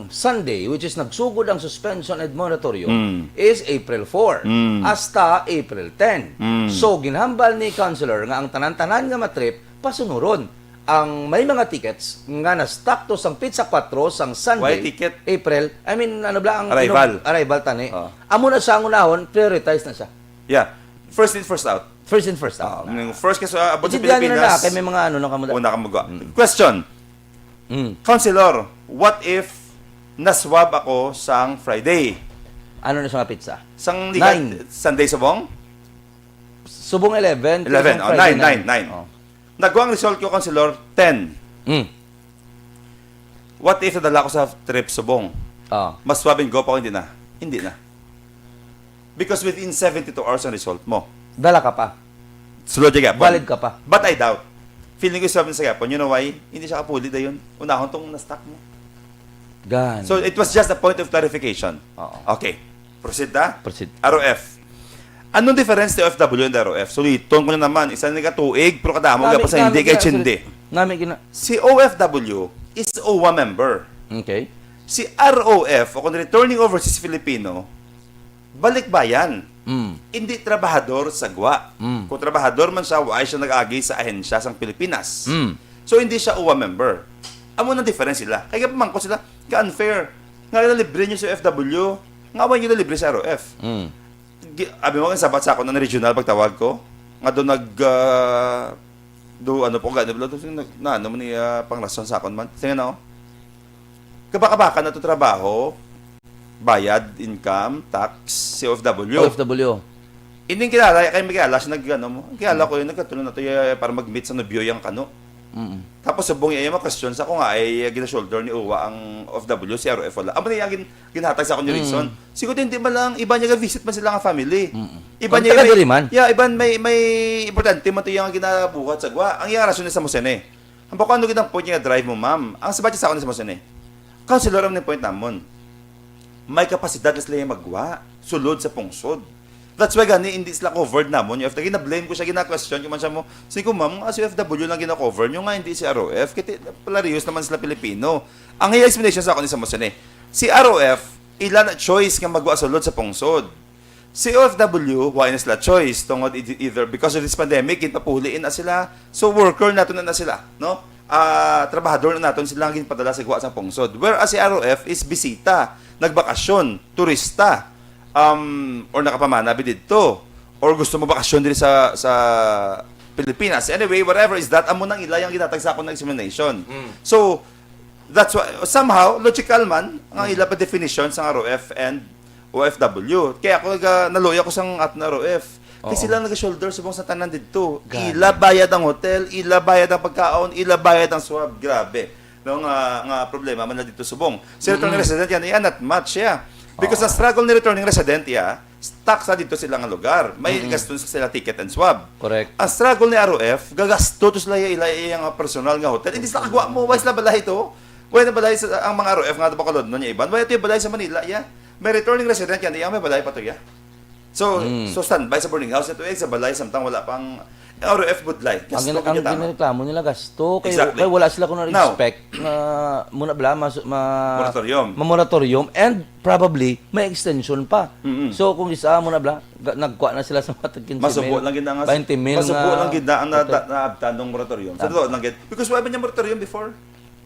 Sunday, which is nagsugod ang suspension and moratorium, Mm. is April four Mm. hasta April ten. Mm. So, ginhambal ni Councilor nga ang tanan-tanan nga matrip, pasunuron. Ang may mga tickets nga na-stuck to sang pitsa kuwatro sang Sunday, Why ticket? April, I mean, ano bala ang Arrival. ino-, arrival tani. Oh. Amo na sa unahon, prioritize na siya. Yeah. First in, first out. First in, first out. Ah, yung first ka sa abot sa Intindihan nyo na na, Pilipinas, kay may mga ano na kamo da- una ka magawa. Mm. Question. Mm. Councilor, what if na-swab ako sang Friday? Ano na siya nga pizza? Sang likat, Nine. Sunday subong? Subong eleven, pero Eleven, sang oh, Friday, nine, nine, nine. Nine. Oh. Nagwa ang result ko, Councilor, ten. Mm. What if nadala ko sa trip subong? Oh. Mas swab and go pa ako, hindi na. Hindi na. Because within seventy-two hours ang result mo. Dala ka pa. Sulod siya gyapon. Valid ka pa. But I doubt. Feeling ko swab na sa gyapon. You know why? Hindi siya kapuli dayon. Unahon tong na-stuck mo. Gan. So, it was just a point of clarification. Oo. Okay. Proceed na? Proceed. R O F. Anong difference ni O F W and R O F? Suliton ko na naman. Isa na nga tuig, pero kadamo Nami, gyapon sa hindi nami kay gina-, Chindi. Nami gina- Si O F W is OWWA member. Okay. Si R O F, o kung returning overseas Filipino, balikbayan. Mm. Hindi trabahador sa gwa. Mm. Kung trabahador man siya, why siya nag-agi sa ahensya sang Pilipinas? Mm. So, hindi siya OWWA member. Amo nang difference sila. Kaya pamangko sila, ka-unfair. Nga nalibre niyo sa O F W, nga wala niyo nalibre sa R O F. Mm. Gi-, abi mo, ang sabat sa akon ang regional pagtawag ko, nga doon nag, ah, do, ano po, gani, bla, do, sing nag-, na, ano man ni, ah, panglason sa akon man. Sige na, oh. Kabaka-baka na to trabaho, bayad, income, tax, si O F W. O F W. Ining kilala, kay may kilala siya nag-, ano mo, kilala ko yun, nagkatulo na to, eh, para mag-meet sa nobyo yung kano. Mm. Tapos subong iya mga questions ako nga ay, eh, gina-shoulder ni uwa ang O F W, si R O F wala. Amo na yung gin-, ginhatag sa akon yung Mm. reason. Siguro hindi man lang, iba niya ga-visit man sila nga family. Mm. Iba Kung niya taga may, diri man. Yeah, iban may, may importante man to yung ginabuhat sa gwa. Ang iyang rason ni sa Musene. Ang bako ano gid ang point niya drive mo, ma'am? Ang sabat sa akon ni sa Musene. Councilor, ang point namon. May kapasidad na sila yung magwa, sulod sa pungsod. That's why gani hindi sila covered namon yung F W. Gina-blame ko siya, gina-question ko man siya mo, "Sige ko, ma'am, nga si F W lang gina-cover nyo nga hindi si R O F. Kaya pala rehiyos naman sila Pilipino." Ang iya explanation sa akon ni sa Musene, si R O F, ila na choice nga magwa sulod sa pungsod. Si O F W, wa na sila choice. Tungod i-, either because of this pandemic, ginpapuli na sila. So, worker nato na, na sila, no? Ah, trabahador na naton sila ang ginpadala sa guwa sa pungsod. Whereas si R O F is bisita, nagbakasyon, turista, um, or nakapamana bi didto, or gusto mo bakasyon diri sa, sa Pilipinas. Anyway, whatever is that, amo nang ila yung ginatag sa akon na explanation. Mm. So, that's why, somehow, logical man, ang Mm. ila pa definition sa R O F and O F W. Kaya ako naga-, naluya ko sa aton R O F. Kay Oo. sila naga-shoulder subong sa tanan didto. Gani. Ila bayad ang hotel, ila bayad ang pagkaon, ila bayad ang swab. Grabe. No, nga, nga problema man na didto subong. Si returning Mm-mm. resident yan, iya, not much siya. Because Oo. ang struggle ni returning resident, iya, stuck sa didto sila nga lugar. May Mm-mm. gastos sila ticket and swab. Correct. Ang struggle ni R O F, gagasto to sila iya, ila, iya nga personal nga hotel. Hindi sila kagwa mo, why sila balay to? Why na balay sa, ang mga R O F nga bakalod no niya iban? Why ito yung balay sa Manila, iya? May returning resident yan, iya, may balay pa to, iya. So, Mm. so standby sa boarding house ito, eh, sa balay, samtang wala pang R O F budlay. Ang Gasto gina-, ang kanya tama. ginareklamo nila, gasto. Kay, Exactly. kay wala sila kung Now, expect na muna bala, mas, ma-, Moratorium. ma-moratorium and probably may extension pa. Mm-mm. So, kung isa muna bala, ga-, nagkuha na sila sa mga tag quince mil, Masubo lang gid na nga, twenty mil masubo nga lang gid na ang na-, hotel. na-, naabtan ng moratorium. Sa Tama. totoo lang gid. Because wala man niya moratorium before.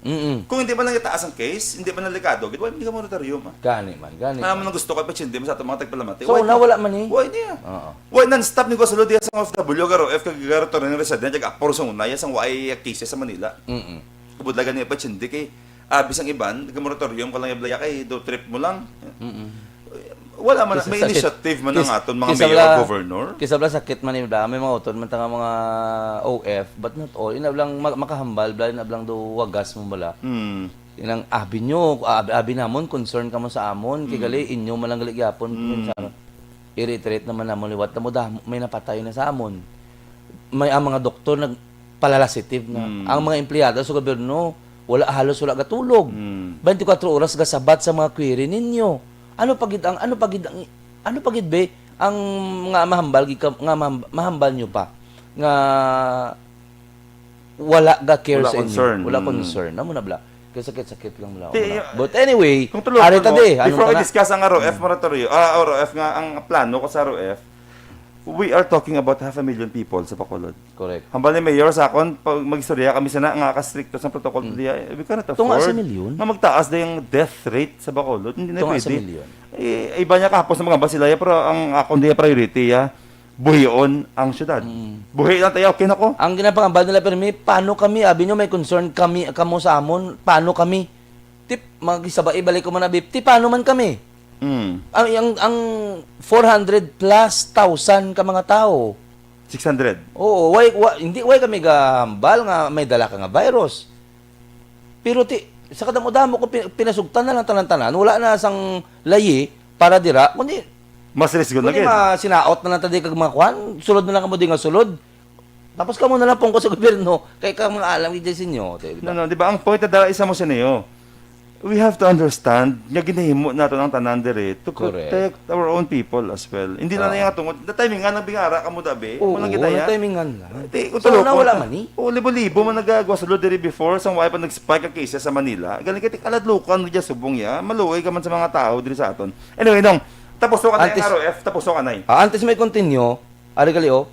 Mm-mm. Kung hindi man lang itaas ang case, hindi man delikado, gid, wala man ka moratorium, ah. Gani man, gani Alam mo man. nang gusto ko, patsindi mo sa atong mga tagpalamati. So, Why nawala man eh. Why niya? Oo. Why non-stop ni ko sulod diya sa O F W, karo F, kag karo returning resident, kag apor sa una, ya sang why cases sa Manila. Mm-mm. Kabudlagan niya, patsindi kay, ah, bisang iban, nag-moratorium ka lang, ya, blaya kay, do trip mo lang. Mm-mm. Wala man, Kisa may sakit. initiative man ang Kis-, aton mga kisa mayor, bala, governor. kisa bala sakit man, eh, bala, may mga utod man ta nga mga O F, but not all. Ina blang ma-, makahambal, bala, ina blang do wagas mo bala. Hmm. Inang abi nyo, abi, abi namon, concern kamo sa amon, kay Hmm. gali, inyo man lang gali gyapon, Hmm. minsan, i-reiterate naman namon liwat, namo dah-, may napatay na sa amon. May ang mga doktor nagpalalasative na. Hmm. Ang mga empleyado sa gobyerno, wala, halos wala gatulog. Hmm. Twenty-four oras gasabat sa mga query ninyo. Ano pa gid ang, ano pa gid ang, ano pa gid, be, ang nga mahambal gid ka, nga maham-, mahambal nyo pa nga wala ga care Wala sa inyo? concern. Wala Mm. concern. Amo na bala. Kasakit-sakit lang mo lang. Di, y- But anyway, Kung tulo ari ko, ta di. no, Ano before ka we na? Discuss ang R O F moratorium, ah, R O F nga, ang plano ko sa R O F, we are talking about half a million people sa Bacolod. Correct. Hambal ni Mayor sa akon, pag mag-istorya kami sana nga kastrikto sa protocol Mm. diya, we cannot Tunga sa afford milyon? nga magtaas na yung death rate sa Bacolod. Hindi na Tunga sa pwede. milyon. Eh, iba niya kahapon sa mga Basilaya, pero ang akon diya priority, ya, buhion ang syudad. Mm. Buhi lang tayo, okay na ko. Ang ginapangambal nila, permi, paano kami? Abi nyo, may concern kami, kamo sa amon. Paano kami? Tip, mag-isabay, balik ko man, abi. Ti, paano man kami? Mm. Ang, ang, ang four hundred plus thousand ka mga tao. Six hundred. Oo, why, why, hindi, why kami gahambal nga may dala ka nga virus? Pero ti, sa kadamo-damo ko pin- pinasugtan na lang tanan-tanan, wala na sang layi para dira, kundi, Mas risgo na kundi gid. Masinaot na lang ta di kag mga kwan, sulod na lang kamo di nga sulod. Tapos kamo na lang pungko sa gobyerno, kay ka mga alam gid sa inyo, te, di No, ba? no, di ba ang point na dala isa mo sa niyo? We have to understand nga ginahimo nato ang tanan diri to Correct. protect our own people as well. Hindi lang Oo. yung tungod. Na timingan ang bingara kamo dabi. Oo, Walang kita ya. Natimingan lang. Di, kung So, tulo na ko, wala man ni? O, libo-libo man nagagwa sulod diri before, sang wala pa nag-spike ang cases sa Manila. Galing kay kaladlukan mo dyan subong ya. Maluoy ka man sa mga tao diri sa aton. Anyway, nong, tapos ka na Antes- yung R O F, tapos ka na eh. Ah, antes may continue, ari gali, oh,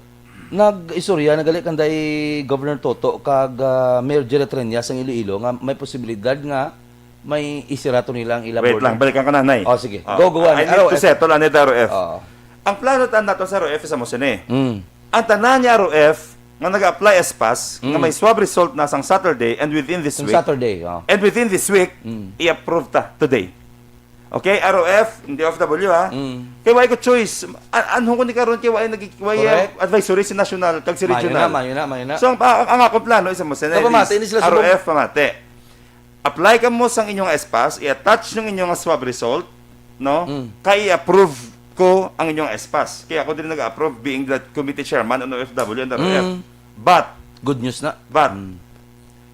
nag-istorya, nagali kanday Governor Toto kag ah, Mayor Jerry Treñas sang Iloilo nga may posibilidad nga may isirato nila ang ila Wait border. lang, balikan ka na, Nay. Oh, sige. Ah, Go, go, I Ani. need to R O F. Settle, ano, R O F. Oo. Ang plano tan nato sa R O F sa mo sini. Mm. Ang tanan niya R O F nga nag-apply S pass nga Mm. may swab result na sang Saturday and within this Sa week. Saturday, oh. And within this week, Mm. i-approve ta today. Okay, R O F, hindi O F W ha. Mm. Kay wala ko choice. An anong ko ni karon kay wala nag wala Correct. advisory si national kag si Mayo regional. na, mayo na, mayo na. So ang, ang, ang akong plano isa mo sa Kapamati ni sila R O F subong. pamati. Apply ka mo sang inyong S pass, i-attach ng inyong swab result, no? Mm. Kay i-approve ko ang inyong S pass. Kaya ako din nag-approve being the committee chairman on O F W and R O F. Mm. But, Good news na. but, Mm.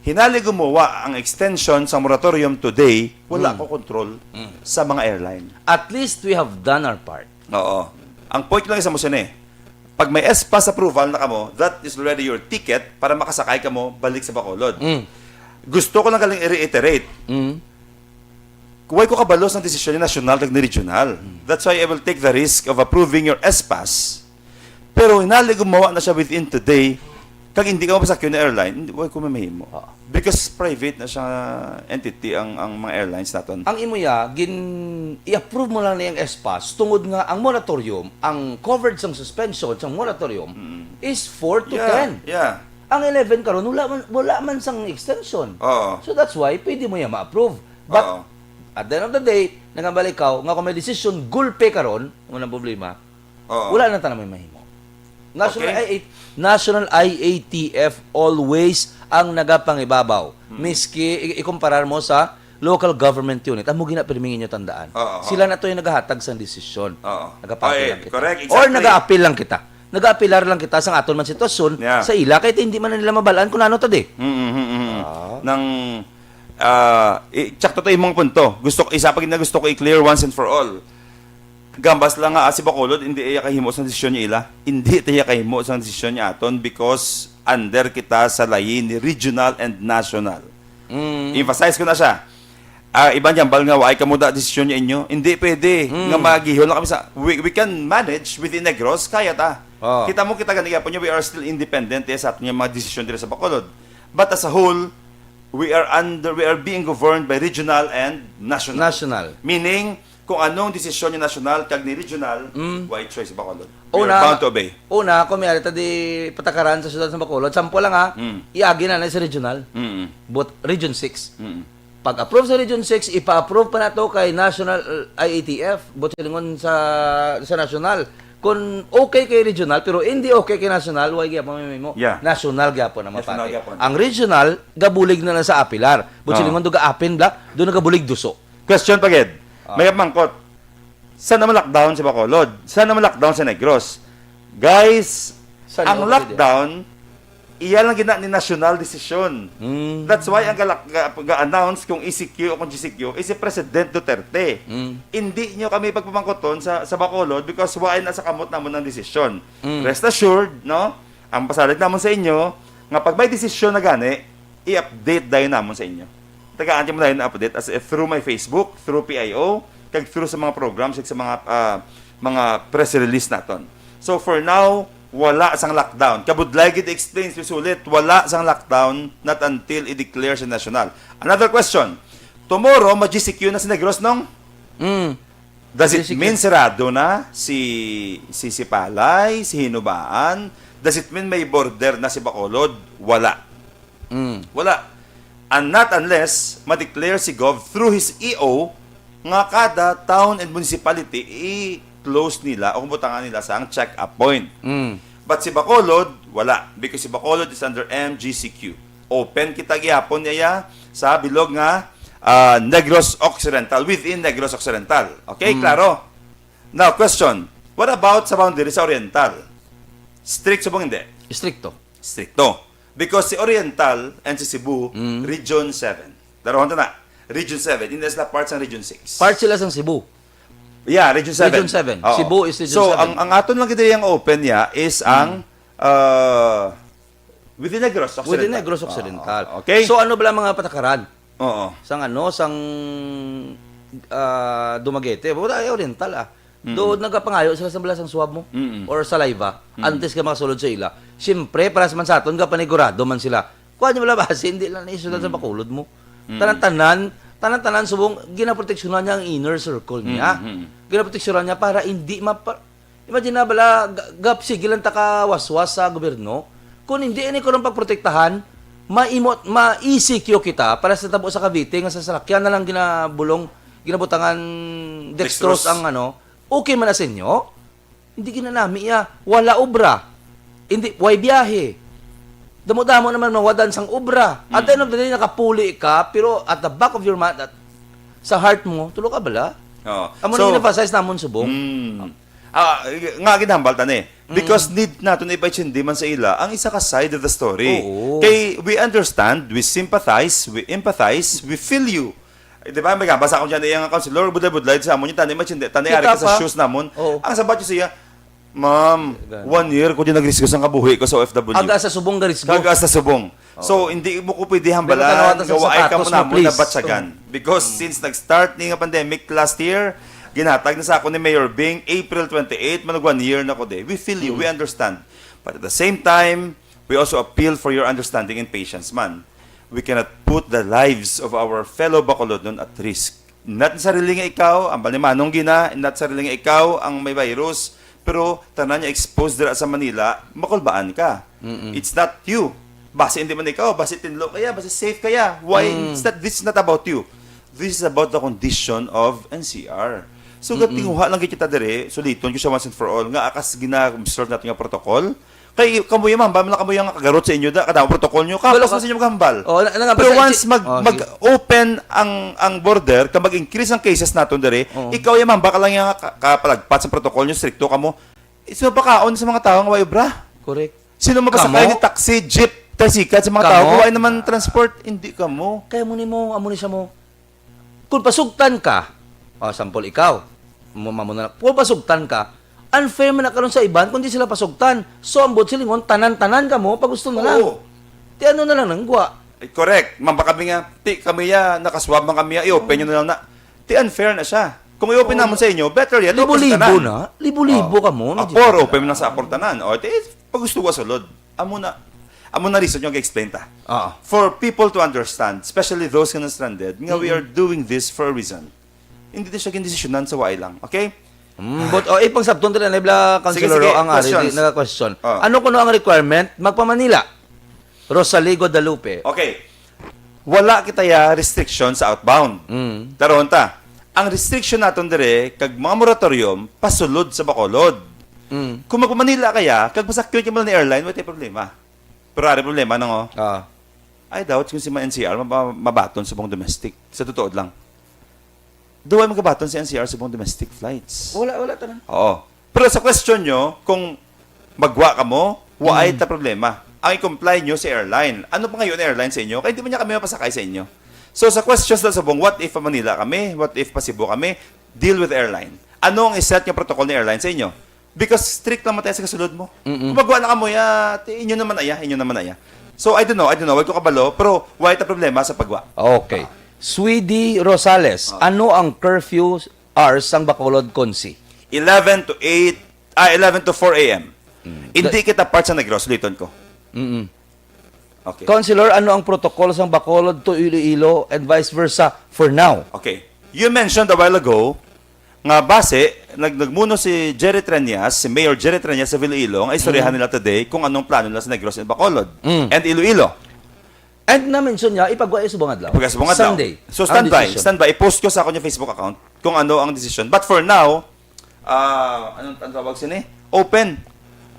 hinali gumawa ang extension sa moratorium today, wala Mm. ko control Mm. sa mga airline. At least we have done our part. Oo. Ang point ko lang isa mo sini. Pag may S pass approval na kamo, that is already your ticket para makasakay kamo balik sa Bacolod. Mm. Gusto ko lang galing i-reiterate. Mm. Kuway ko kabalo sa desisyon ni national kag ni regional. That's why I will take the risk of approving your S pass. Pero hinali gumawa na siya within today, kag hindi ka mapasakyo ng airline, hindi, way ko mamahimo. Oo. Because private na siya entity ang ang mga airlines naton. Ang imo ya, gin i-approve mo lang niyang S pass tungod nga ang moratorium, ang covered sang suspension sang moratorium Mm. is four to Yeah, ten. yeah. Ang eleven karon wala man, wala man sang extension. Oo. So that's why pwede mo ya ma-approve. But Oo. at the end of the day, nagambal ikaw nga kung may decision gulpe karon, unang problema, Oo. wala na tanan may mahimo. National Okay. I A, National I A T F always ang nagapangibabaw. Hmm. Miski i- ikumparar mo sa local government unit, amo gina pirmi inyo tandaan. Oo, oo. Sila na to yung naghahatag sang desisyon. Oo. Nagapapil Ay, lang kita. correct, Or exactly. nagaapil lang kita. Nagaapilar lang kita sa aton man sitwasyon Yeah. sa ila kay hindi man nila mabalaan kung ano to di. Mm, mm, mm. Ah. Nang ah, i- tsakto to imong punto. Gusto ko isa pa gid na gusto ko i-clear once and for all. Gambas lang nga ah, si Bacolod hindi iya kahimo sa desisyon niya ila. Hindi iya kahimo sa desisyon niya aton because under kita sa layi ni regional and national. Mm. Emphasize ko na siya. Ah, iban jambal nga waay kamo da desisyon niya inyo. Hindi pwede Mm. nga magihol na kami sa we, we can manage within Negros, kaya ta. Oh. Kita mo kita gani gyapon niya, we are still independent eh, sa aton nga mga desisyon diri sa Bacolod. But as a whole, we are under we are being governed by regional and national. National. Meaning, kung anong desisyon ni national kag ni regional, Mm. why choice Bacolod? We Una, are bound to obey. Una, kung may ta di patakaran sa siyudad sa Bacolod, sample lang ha, Mm. iagi na na sa regional, Mm. but Region six. Mm. Pag-approve sa Region six, ipa-approve pa nato kay National uh, I A T F, but silingon sa sa national. Kung okay kay regional, pero hindi okay kay national, why gyapon may mo? Yeah. National gyapon ang National mapati. gyapon. Ang regional, gabulig na lang sa apilar. But Ah. silingon do gaapin bla, do nagabulig duso. Question pa gid. Ah. May mangkot. Saan naman lockdown sa Bacolod? Saan naman lockdown sa Negros? Guys, Sa ang Negros, lockdown, iya lang gina ni national decision. Mm. That's why ang galak- ga- ga-announce kung E C Q o kung G C Q is si President Duterte. Mm. Hindi nyo kami pagpamangkoton sa, sa Bacolod because wala na sa kamot namon ang desisyon. Mm. Rest assured, no? Ang pasalig namon sa inyo, nga pag may desisyon na gani, i-update dayon namon sa inyo. Tagaan mo na yun update as, eh, through my Facebook, through P I O, kag through sa mga programs, kag sa mga, ah, mga press release naton. So for now, wala sang lockdown. Kabudlay gid explain, susulit, wala sang lockdown not until i-declare sa national. Another question. Tomorrow, ma-G C Q na si Negros, nong? Mm. Does it G C Q. Mean sarado na si, si Sipalay, si Hinubaan? Does it mean may border na si Bacolod? Wala. Mm. Wala. And not unless ma-declare si Gov through his E O nga kada town and municipality i-close nila o butangan nila sa ang check-up point. Mm. But si Bacolod, wala. Because si Bacolod is under M G C Q. Open kita gihapon niya sa bilog nga, ah, Negros Occidental, within Negros Occidental. Okay, Mm. klaro? Now, question. What about sa boundary sa Oriental? Strict subong hindi? Stricto. Stricto. Because si Oriental and si Cebu, Mm. Region seven. Darohon ta na. Region seven. Hindi sila part sa Region six. Part sila sang Cebu. Yeah, Region seven. Region seven. Oo. Cebu is Region So, seven. ang, ang aton lang gid ang open niya is Mm. ang, uh, within Negros Occidental. Within Negros Occidental. Oo, okay. So, ano bala mga patakaran? Oo. Sang ano, sang, ah, Dumaguete. Wala, ay, Oriental, ah. Mm. Doon nagapangayo sila sa bala sang swab mo Mm-mm. or saliva Mm. antes ka makasulod sa ila. Siyempre, para sa man sa aton, gapanigurado man sila. Kuha niyo bala basi, hindi lang na isulat sa Mm. Bacolod mo. Mm. Tanan-tanan, tanan-tanan subong, ginaproteksyonan niya ang inner circle niya. Mm-hmm. Ginaproteksyonan niya para hindi mapa-, imagine na bala, ga-, gap, sige lang ta ka waswas sa gobyerno. Kung hindi ini ko lang pagprotektahan, maimot, ma-E C Q kita para sa tabo sa Cavite nga sa salakyan na lang ginabulong, ginabutangan dextrose Dextrose. ang ano, okay man na sa inyo. Hindi ginanami iya. Wala obra. Hindi, way biyahe. Damo-damo naman mawadan sang obra. At the end of the day, nakapuli ka, pero at the back of your mind, at sa heart mo, tulo ka bala? Oo. Amo So, na emphasize namon subong. Mm. Ah, nga ginhambal ta ni. Because Mm. need naton ipaintindi man sa ila ang isa ka side of the story. Oo. Kay we understand, we sympathize, we empathize, we feel you. Eh, di ba, may basa ko dyan, iyang counselor, budlay-budlay sa amo niya, tani, may tindi, tani, ari ka sa Kita pa. shoes namon. Oo. Ang sabat ko siya, "Ma'am, Gani. one year ko din nagrisgo sa kabuhi ko sa O F W." Aga sa subong garisgo. Aga sa subong. Oo. So, hindi mo ko pwede Pero hambalan tanawa ta sa nga waay sapatos ka mo, mo namo please. nabatyagan. Oo. Because Mm. since nag-start ni nga pandemic last year, ginhatag na sa ako ni Mayor Bing, April twenty-eight, manag one year na ko di. We feel you, Mm. we understand. But at the same time, we also appeal for your understanding and patience man. We cannot put the lives of our fellow Bacolodnon at risk. Not sarili nga ikaw, ang balimanong gina, not sarili nga ikaw ang may virus, pero tanan niya exposed dira sa Manila, makulbaan ka. Mm-mm. It's not you. Basi hindi man ikaw, basi tinlo kaya, basi safe kaya. Why? Mm. It's not, this is not about you. This is about the condition of N C R. So, Mm-mm. gatinguha lang kita dire, suliton ko siya once and for all, nga akas gina-observe natin nga protocol. Kay kamo yung mamba, mga kamo yung kagarot sa inyo, da, kada protocol nyo, Wala kapos ka na sa inyo maghambal. Oh, na, na, Pero basta once si-, mag, oh, sige. mag-open ang, ang border, ka mag-increase ang cases naton dire, Oh. ikaw yung mamba ka lang yung ka, kapalagpat sa protocol nyo, stricto kamo. It's mapakaon sa mga tao nga way obra. Correct. Sino mapasakay Kamo? ni taxi, jeep, tricycle sa mga Kamo? tao? Kung way naman transport, hindi kamo. Kaya mo ni mo, amo ni siya mo. Kung pasugtan ka, oh, sample ikaw, mo, mo na, kung pasugtan ka, unfair man na karon sa iban kung di sila pasugtan. So, ang buot silingon, tanan-tanan kamo, pag gusto na lang. Oo. Ti ano na lang nang gwa? Eh, correct. Mamba kami nga, ti kami ya, nakaswab man kami ya, i-open nyo na lang na. Ti unfair na siya. Kung i-open Oo. naman sa inyo, better yet, open sa Libo-libo tanan. na. Libo-libo Oh. kamo, Apor, medyo open na sa apor tanan. O, ti, pag gusto ko sulod. Amo na, amo na reason yung explain ta. Oo. For people to understand, especially those nga na-stranded, nga we Mm-mm. are doing this for a reason. Hindi na siya gindesisyonan sa waay lang. Okay? Mm, but, oh, eh, pagsabton ta na, Bla, Sige, Councilor sige, Ro, ang ari, questions. di, naka-question. Oh. Ano kuno ang requirement? Magpa-Manila. Rosalie Guadalupe. Okay. Wala kita ya restriction sa outbound. Mm. Daron ta. Ang restriction naton dire, kag mga moratorium, pasulod sa Bacolod. Mm. Kung magpa-Manila kaya, kag masakyon ka man ni airline, wala tay problema. Pero ari problema, nang, oh. Ah. I doubt kung si ma-N C R, maba-, mabaton subong domestic. Sa totoo lang. Duwa magabaton si N C R subong domestic flights. Wala, wala tanan. Oo. Pero sa question nyo, kung magwa ka mo, waay Mm. ta problema. Ang i-comply nyo sa airline. Ano pa ngayon airline sa inyo? Kaya di man niya kami mapasakay sa inyo. So sa questions na subong, what if pa Manila kami? What if pa Cebu kami? Deal with airline. Ano ang i-set nga protocol ni airline sa inyo? Because strict lang man tayo sa kasulod mo. Mm-mm. Kung magwa na ka mo, ya, ti, inyo naman aya, inyo naman aya. So I don't know, I don't know. Wag ko kabalo, pero waay ta problema sa pagwa. Okay. Ah. Sweedy Rosales, Ah. ano ang curfew hours sang Bacolod, Consi? Eleven to eight, ah, eleven to four a m. Mm. Hindi Da- kita part sa Negros, uliton ko. Mm-mm. Okay. Councilor, ano ang protocol sang Bacolod to Iloilo and vice versa for now? Okay. You mentioned a while ago nga base, nag-, nagmuno si Jerry Treñas, si Mayor Jerry Treñas sa Iloilo, nga istoryahan Mm. nila today kung anong plano nila sa Negros and Bacolod Mm. and Iloilo. And na-mention niya, ipagwa subong adlaw. Ipagwa subong adlaw. Sunday. So, Ang standby, decision. standby. I-post ko sa akong Facebook account kung ano ang decision. But for now, ah, anong, anong tawag sini? Open.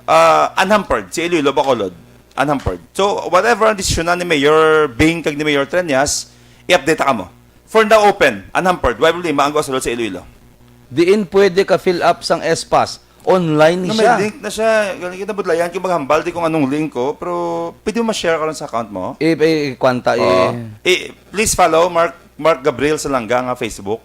Ah, unhampered. Si Iloilo, Bacolod. Unhampered. So, whatever ang desisyon na ni Mayor Bing kag ni Mayor Treñas, i-update ka mo. For now, open. Unhampered. Wala problema ang Guasulod sa Iloilo. Diin pwede ka fill up sang S-Pass? Online ni Na may siya. link na siya. Galing kita budlayan kung maghambal di kung anong link ko, pero pwede mo ma-share karon sa account mo? I, i, i, kwanta, i- Oo. I, please follow Mark, Mark Gabriel Salanga nga Facebook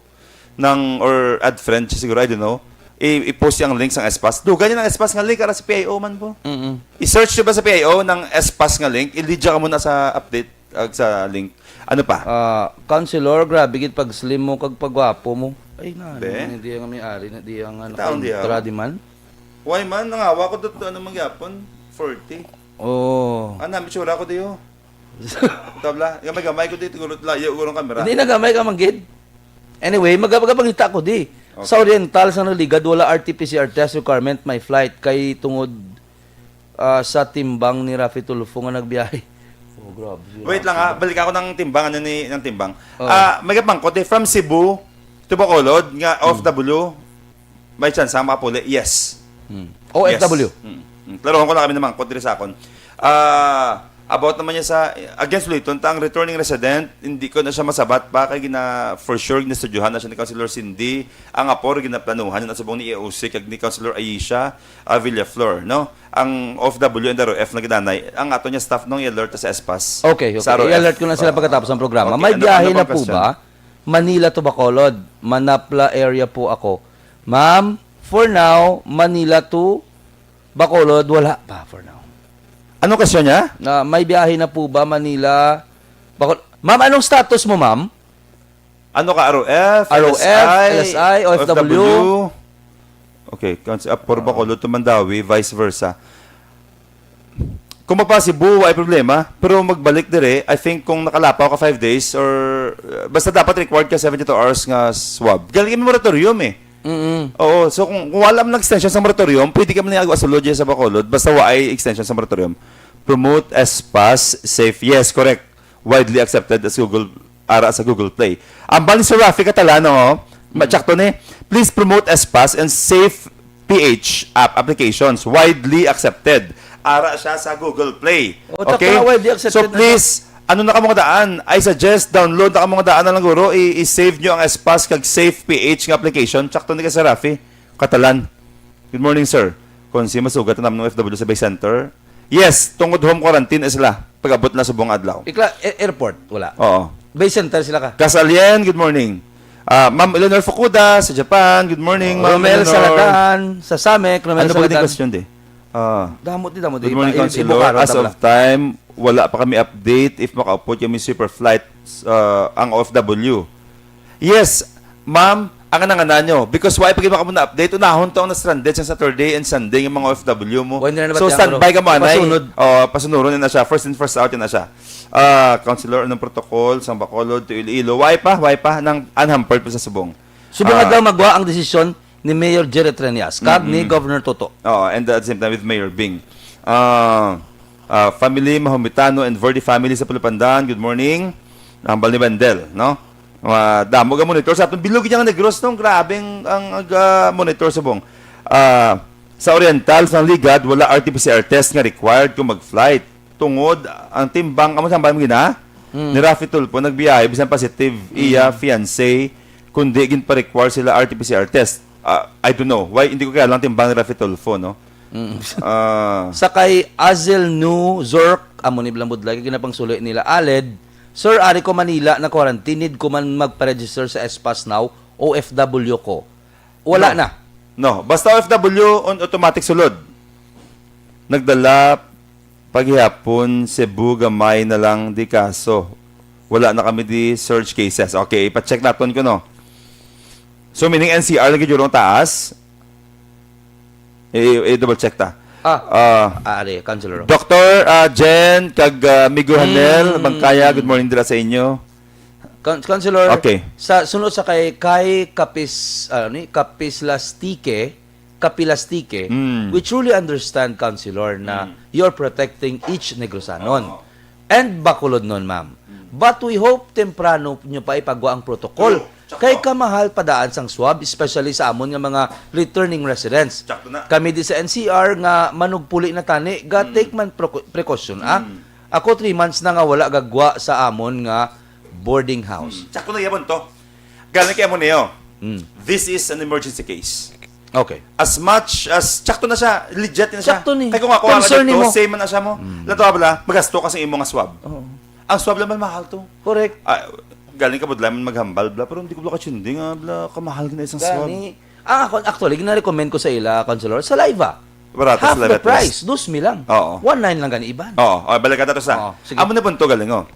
ng, or add friend siya siguro, I don't know. I, i-post niya ang link sang S-Pass. Dugan niya ng S-Pass nga link, ara sa P I O man po. Mm-mm. I-search niyo ba sa P I O ng S-Pass nga link? I-lead ka muna sa update, ag sa link. Ano pa? Ah, Councilor, grabe gid pag-slim mo kag pagwapo mo. Ay, na, Be? Hindi ang may-ari na, di ang ano, Kita ang dihaw. Tradi man. Why man? Nangawa ko dito, ano, magyapon? Forty. Oh. Ano, may tsura ko diyo. Tabla, gamay-gamay ko dito, gulo, layo, gulo ang kamera. Hindi na gamay ka, manggid. Anyway, mag-, magapangita ko di. Okay. Sa Oriental, sa Naligad, wala R T P C R test requirement, my flight, kay tungod, ah, sa timbang ni Raffy Tulfo nga nagbiyahe. Oh, grabe. Wait lang, ha. Balik ako ng timbang, ano ni, ng timbang. Oh. Ah, may kapangkot, eh, from Cebu to Bacolod, nga Hmm. O F W, may chance, ha, makapuli? Yes. Hmm. O F W. Yes. Hmm. Hmm. Klarohon ko lang kami naman, kung diri sa akon. Ah, about naman niya sa, against Luiton, ta ang returning resident, hindi ko na siya masabat pa, kay gina, for sure, ginastudyohan na siya ni Councilor Cindy. Ang apor, ginaplanuhan na subong ni E O C, kag ni Councilor Aisha, ah, Villaflor, no? Ang O F W and R O F na ginanay, ang ato niya staff nung i-alert sa S-Pass. Okay, okay. Sa R O F. I-alert ko na sila Oo. pagkatapos ng programa. Okay, May ano, biyahe ano na pang po question? Ba? Manila to Bacolod. Manapla area po ako. Ma'am, for now, Manila to Bacolod, wala pa for now. Ano question niya? Na may biyahe na po ba Manila, Bacol-, Ma'am, anong status mo, ma'am? Ano ka, R O F, R O F, L S I, L S I, O F W? O F W? Okay, kung si Apor Bacolod to Mandaue, vice versa. Kung magpa-Cebu, ay problema. Pero magbalik dire, I think kung nakalapaw ka five days or, uh, basta dapat required ka seventy-two hours nga swab. Galing may moratorium eh. Mm-mm. Oo, so kung, kung wala man extension sa moratorium, pwede ka man yung asulod sa Bacolod, basta wa ay extension sa moratorium. Promote S-Pass, safe. Yes, correct. Widely accepted as Google, ara sa Google Play. Ang bali sa Rafi Catalano, oh, matsakto ni, please promote S-Pass and safe P H app applications widely accepted. Ara siya sa Google Play. Oh, tsaka Okay? Widely accepted So na please, ano na kamo nga daan? I suggest download na kamo nga daan na lang guro. I- i-save nyo ang S-Pass kag Safe P H nga application. Tsakto ni ka sa Rafi. Katalan. Good morning, sir. Kung si masugat ang naman ng O F W sa Bay Center. Yes, tungod home quarantine na sila. Pag-abot na subong adlaw. Ikla, e- airport, wala. Oo. Bay Center sila ka. Kasalien, good morning. Ah, Ma'am Eleanor Fukuda sa Japan, good morning, Ma'am Romel Eleanor. Saladan sa Samek, Romel Ano ba yung Saladan. Question, di? Ah. Damo di, damo di. Good morning, Iba-, Councilor. Ibukaro, As tabla. Of time, wala pa kami update if makaupod kami super flights, ah, ang O F W. Yes, ma'am, ang nanganan nyo. Because why pa gid maka mo na-update? Unahon to ang na-stranded sa Saturday and Sunday ng mga O F W mo. Why nila So, nabatian, standby bro? Ka mo, anay. Pasunod. Oh, pasunuron na siya. First in, first out na siya. Ah, Councilor, anong protocol sa Bacolod to Iloilo? Why pa? Why pa? Nang unhampered pa sa subong. Subong Ah. Adlaw magwa ang desisyon ni Mayor Jerry Treñas, kag ni Mm-mm. Governor Toto. Oo, and at the same time with Mayor Bing. Ah, ah, family, Mahomitano and Verde family sa Pulupandan, good morning. Ang Balnibandel, no? Mga damo ga monitor sa atong bilog niya nga Negros, no? Grabe ang, ang, ang, ah, monitor subong. Ah, sa Oriental, sa Ligad, wala R T P C R test nga required kung mag-flight. Tungod ang timbang, amo sa gina? Mm. Ni Rafi Tulfo, nagbiyahe, bisan positive, iya, Mm. fiancé, kundi ginpa-require sila R T P C R test. Ah, I don't know. Why? Hindi ko kaya lang timbang ni Rafi Tulfo, no? Mm. Ah. Sa kay Azel Nu Zork, amo ni Blambudlay, kay ginapangsuloy nila, Aled, "Sir, ari ko Manila na quarantine, need ko man magpa-register sa S-Pass now, O F W ko." Wala No. na. No. Basta O F W, on automatic sulod. Nagdala paghihapon, Cebu, gamay na lang di kaso. Wala na kami di surge cases. Okay, ipa-check naton ko, no? So, meaning N C R lagi dyan taas. I-, i-double check ta. Ah. Ah, Ah, ari, Councilor. Doctor, ah, Jen, kag, ah, Amigo Hanel, Mm. Bangkaya, good morning dira sa inyo. Coun-, Councilor, Okay. sa sunod sa kay, kay Kapis-, ano ni, Kapislastike, Kapilastique, Mm. we truly understand, Councilor, na Mm. you're protecting each Negrosanon. Oo. And Bacolodnon, ma'am. Mm. But we hope temprano nyo pa ipagwa ang protocol. True. Sakto. Kay kamahal padaan sang swab, especially sa amon nga mga returning residents. Sakto na. Kami di sa N C R nga manugpuli na tani, ga Mm. take man proco-, precaution, ah. Mm. Ako three months na nga wala gagwa sa amon nga boarding house. Mm. Sakto na yapon to. Galing kay amo niyo. Mm. This is an emergency case. Okay. As much as, sakto na siya, legit na siya. Sakto ni. Kay kung ako, Concern ang nimo. Same man na siya mo. Mm. Lato, bala, magasto ka sa imo nga swab. Oo. Ang swab lang man mahal to. Correct. Ah, galing ka budlay man maghambal, bla, pero hindi ko bla kachindi nga, bla, kamahal gina isang swab. Gani, ang ako, actually, gina-recommend ko sa ila, Councilor, saliva. Barato Half saliva the test. Price, dos mil lang. Oo. One nine lang gani iban. Oo, oh, balik ka to sa. Oo, sige. Amo na punto galing, oh.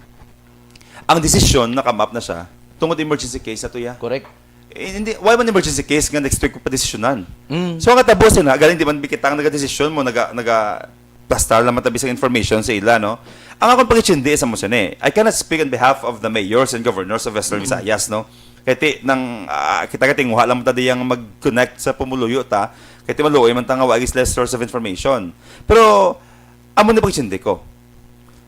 Ang desisyon na come up na siya, tungod emergency case ato ya. Correct. Eh, hindi, why man emergency case nga next week pa desisyonan? Mm. So, ang katabo sina, galing di man bikitang nagadesisyon mo, naga, naga, basta lang matabis ang information sa ila, no? Ang akong pag-intindi sa mo sini, I cannot speak on behalf of the mayors and governors of Western Mm. Visayas, no? Kaya ti, nang, ah, kita ka tinguha lang ta diyang mag-connect sa pumuluyo ta, kaya ti maluoy man ta nga wa gis less source of information. Pero, amo ni pag-intindi ko.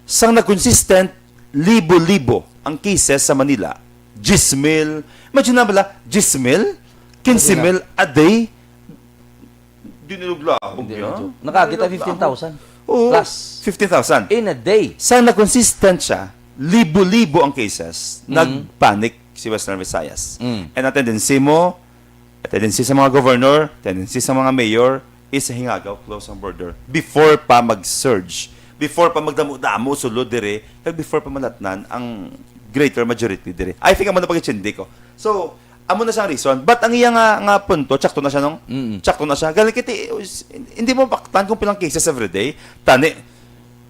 Sang nag-consistent, libo-libo ang cases sa Manila. Diyes mil. Imagine na bala, diyes mil? Quince mil a day? Di niluglaho. Hindi, no? Nakakita fifteen thousand Oo, plus. Fifteen thousand. In a day. Sa na-consistent siya, libo-libo ang cases, Mm. nagpanic si Western Visayas. Mm. And ang tendency mo, ang tendency sa mga governor, tendency sa mga mayor, is hingagaw, close ang border. Before pa mag-surge, before pa magdamo-damo sulod dire, kag before pa malatnan ang greater majority dire. I think amo na pag-intindi ko. So, amo na siyang reason. But ang iya nga, nga punto, tsakto na siya, nung Mm. tsakto na siya. Galing kiti, hindi mo paktan kung pilang cases every day. Tani,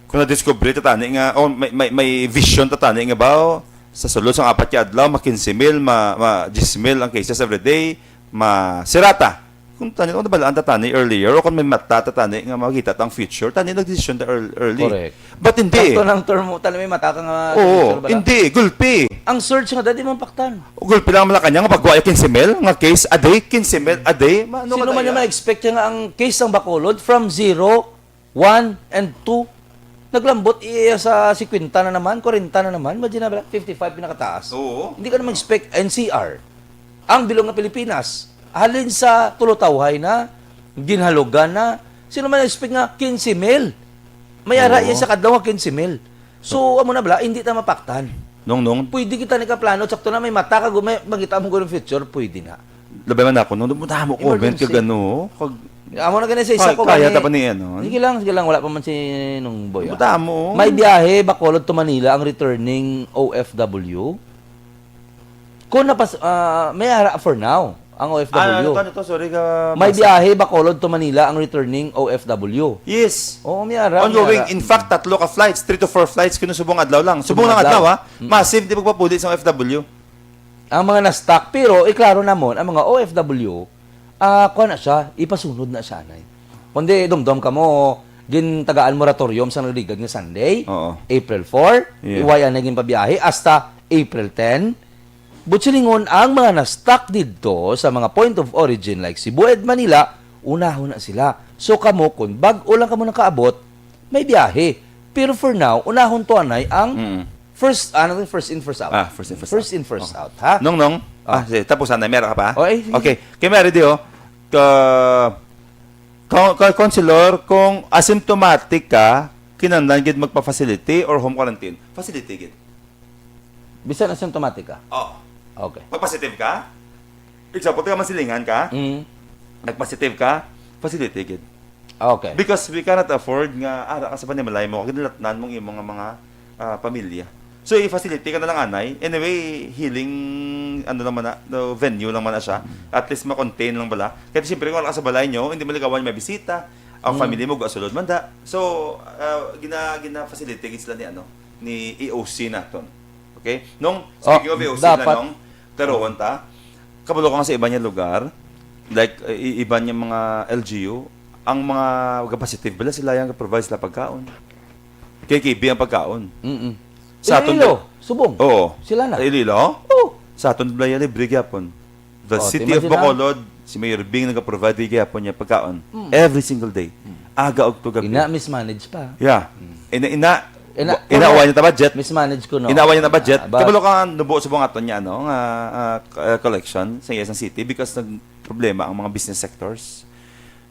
kung na-discover ta tani nga, oh, may, may, may vision ta tani nga ba, oh, sa sulod sang apat ka adlaw, ma quince mil, ma, ma diyes mil ang cases every day, ma sirata. Kung tani, kung nabalaan ta tani earlier, o kung may mata ta tani nga makita ta ang future, tani nagdesisyon ta ear-, early. Correct. But hindi. Sakto nang term mo, tani may mata ka nga Oo, future ba? Hindi, gulpi. Ang surge nga, dati mong paktan. Gulpi lang ang Malacañang, pagwa yung quince mil nga case a day, quince mil a day. Ma-, ano Sino ka man kaya? Yung ma-expect niya nga ang case ng Bacolod from zero, one, and two, naglambot iya sa fifty na naman, forty na naman, imagine na ba, fifty-five pinakataas. Oo. Hindi ka na mag-expect N C R. Ang bilog nga Pilipinas, halin sa tulotawhay na, ginhalugan na, sino man expect nga quince mil? May ara Oo. Iya sa kadlaw nga quince mil. So, amo na bala, hindi ta mapaktan. Nung, nung. Pwede kita nikaplano, sakto na may mata ka, may makita mo gulong future, pwede na. Labi man ako, nung dumutamo comment Emergency. Kag ano, kag Amo na gani sa isa Kaya, ko kaya gani. Ta pa ni ano? Sige lang, sige lang, wala pa man si Nung Boy, ah. Dumutamo. May biyahe, Bacolod to Manila, ang returning O F W. Kung napas-, ah, may ara for now, ang O F W. Ah, ano to, ano to? Sorry ka, May basa. Biyahe, Bacolod to Manila, ang returning O F W. Yes. Oo, may ara, may Ongoing. Ara. In fact, tatlo ka flights, three to four flights, kuno subong adlaw lang. Subong Subong lang adlaw. Adlaw, ha? Mm. Massive, di magpapulit sa O F W. Ang mga na-stuck, pero iklaro namon, ang mga O F W, ah, kuha na siya, ipasunod na siya, anay. Kundi, dumdom ka mo, gintagaan moratorium sa nagligad nga Sunday, Oo. April four, Yeah. iway anay ginpabiyahe, hasta April ten. But silingon, ang mga na-stuck didto sa mga point of origin like Cebu and Manila, unahon na sila. So kamo, kung bag-o lang kamo nakaabot, may biyahe. Pero for now, unahon to anay ang Mm. first, ano to, first in, first out. Ah, first in, first First out. In, first Okay. Out, ha? Nong, Nong? Ah. Ah, sige, tapos na, meron ka pa? Oh, eh, sige. Okay. Kay Mary di, oh, ka, ka, ka, Councilor, kung asymptomatic ka, kinahanglan gid magpa-facility or home quarantine? Facility gid. Bisan asymptomatic ka? Oo. Okay. Pag positive ka, example, taga Masilingan ka, Mm. nag-positive ka, facility gid. Okay. Because we cannot afford nga ara ka sa panimalay mo, kinalatnan mong imong nga mga, ah, pamilya. So, i-facility ka na lang anay. Anyway, healing, ano lang man na, no, venue lang man na siya. At least, ma-contain lang bala. Kaya siyempre, kung ara ka sa balay nyo, hindi maligawan may bisita. Ang Mm. family mo, gasulod man da. So, ah, gina-, gina-facility gid sila ni, ano, ni E O C naton. Okay? Nung, Oh, speaking of V O C, dapat- na nung, teroon ta, kabalo ka nga sa iban nga lugar, like, i- iban nga mga L G U, ang mga positive bala sila yang provide sila pagkaon. K K B ang pagkaon. Mm-mm. Sa aton Iloilo, Subong. Oo. Sila na. Sa Iloilo? Oh. Sa aton bala yan, libre gyapon. The Oh, city timan of sila. Bacolod, si Mayor Bing nagaprovide gyapon niya pagkaon every single day. Aga og to gabi. Ina, mismanage pa. Yeah. Ina, ina, Ina, ina, wa niya ta budget. Mismanage ko, no? Ina, wa niya na budget. Ah, but- Kabalo ka nga nubo sa mga aton niya, ano, nga ah, k- ah, collection sa isang city because nag problema ang mga business sectors.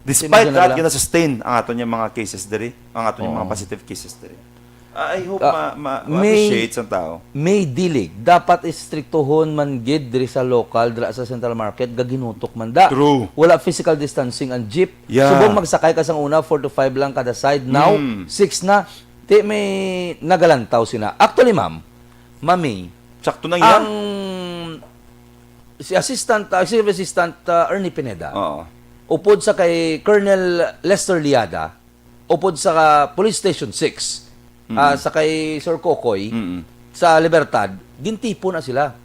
Despite Sino that, nila? gina-sustain ang aton niya mga cases diri, ang aton niya mga Oo. positive cases diri. Ah, I hope Ah, ma, ma, may- ma-appreciate sa tao. May dilig. Dapat istriktuhon man gid diri sa local, dira sa Central Market, gaginutok man da. True. Wala physical distancing ang jeep. Yeah. Subong magsakay ka sang una, four to five lang kada side. Now, Mm. six na. Di may nagalantaw sina. Actually, ma'am, mami, Sakto na yan. ang si Assistant, uh, Civil Assistant uh, Ernie Pineda, Oo. upod sa kay Colonel Lester Liada, upod sa Police Station six, Mm. ah, sa kay Sir Kokoy, Mm-mm. sa Libertad, gintipo na sila.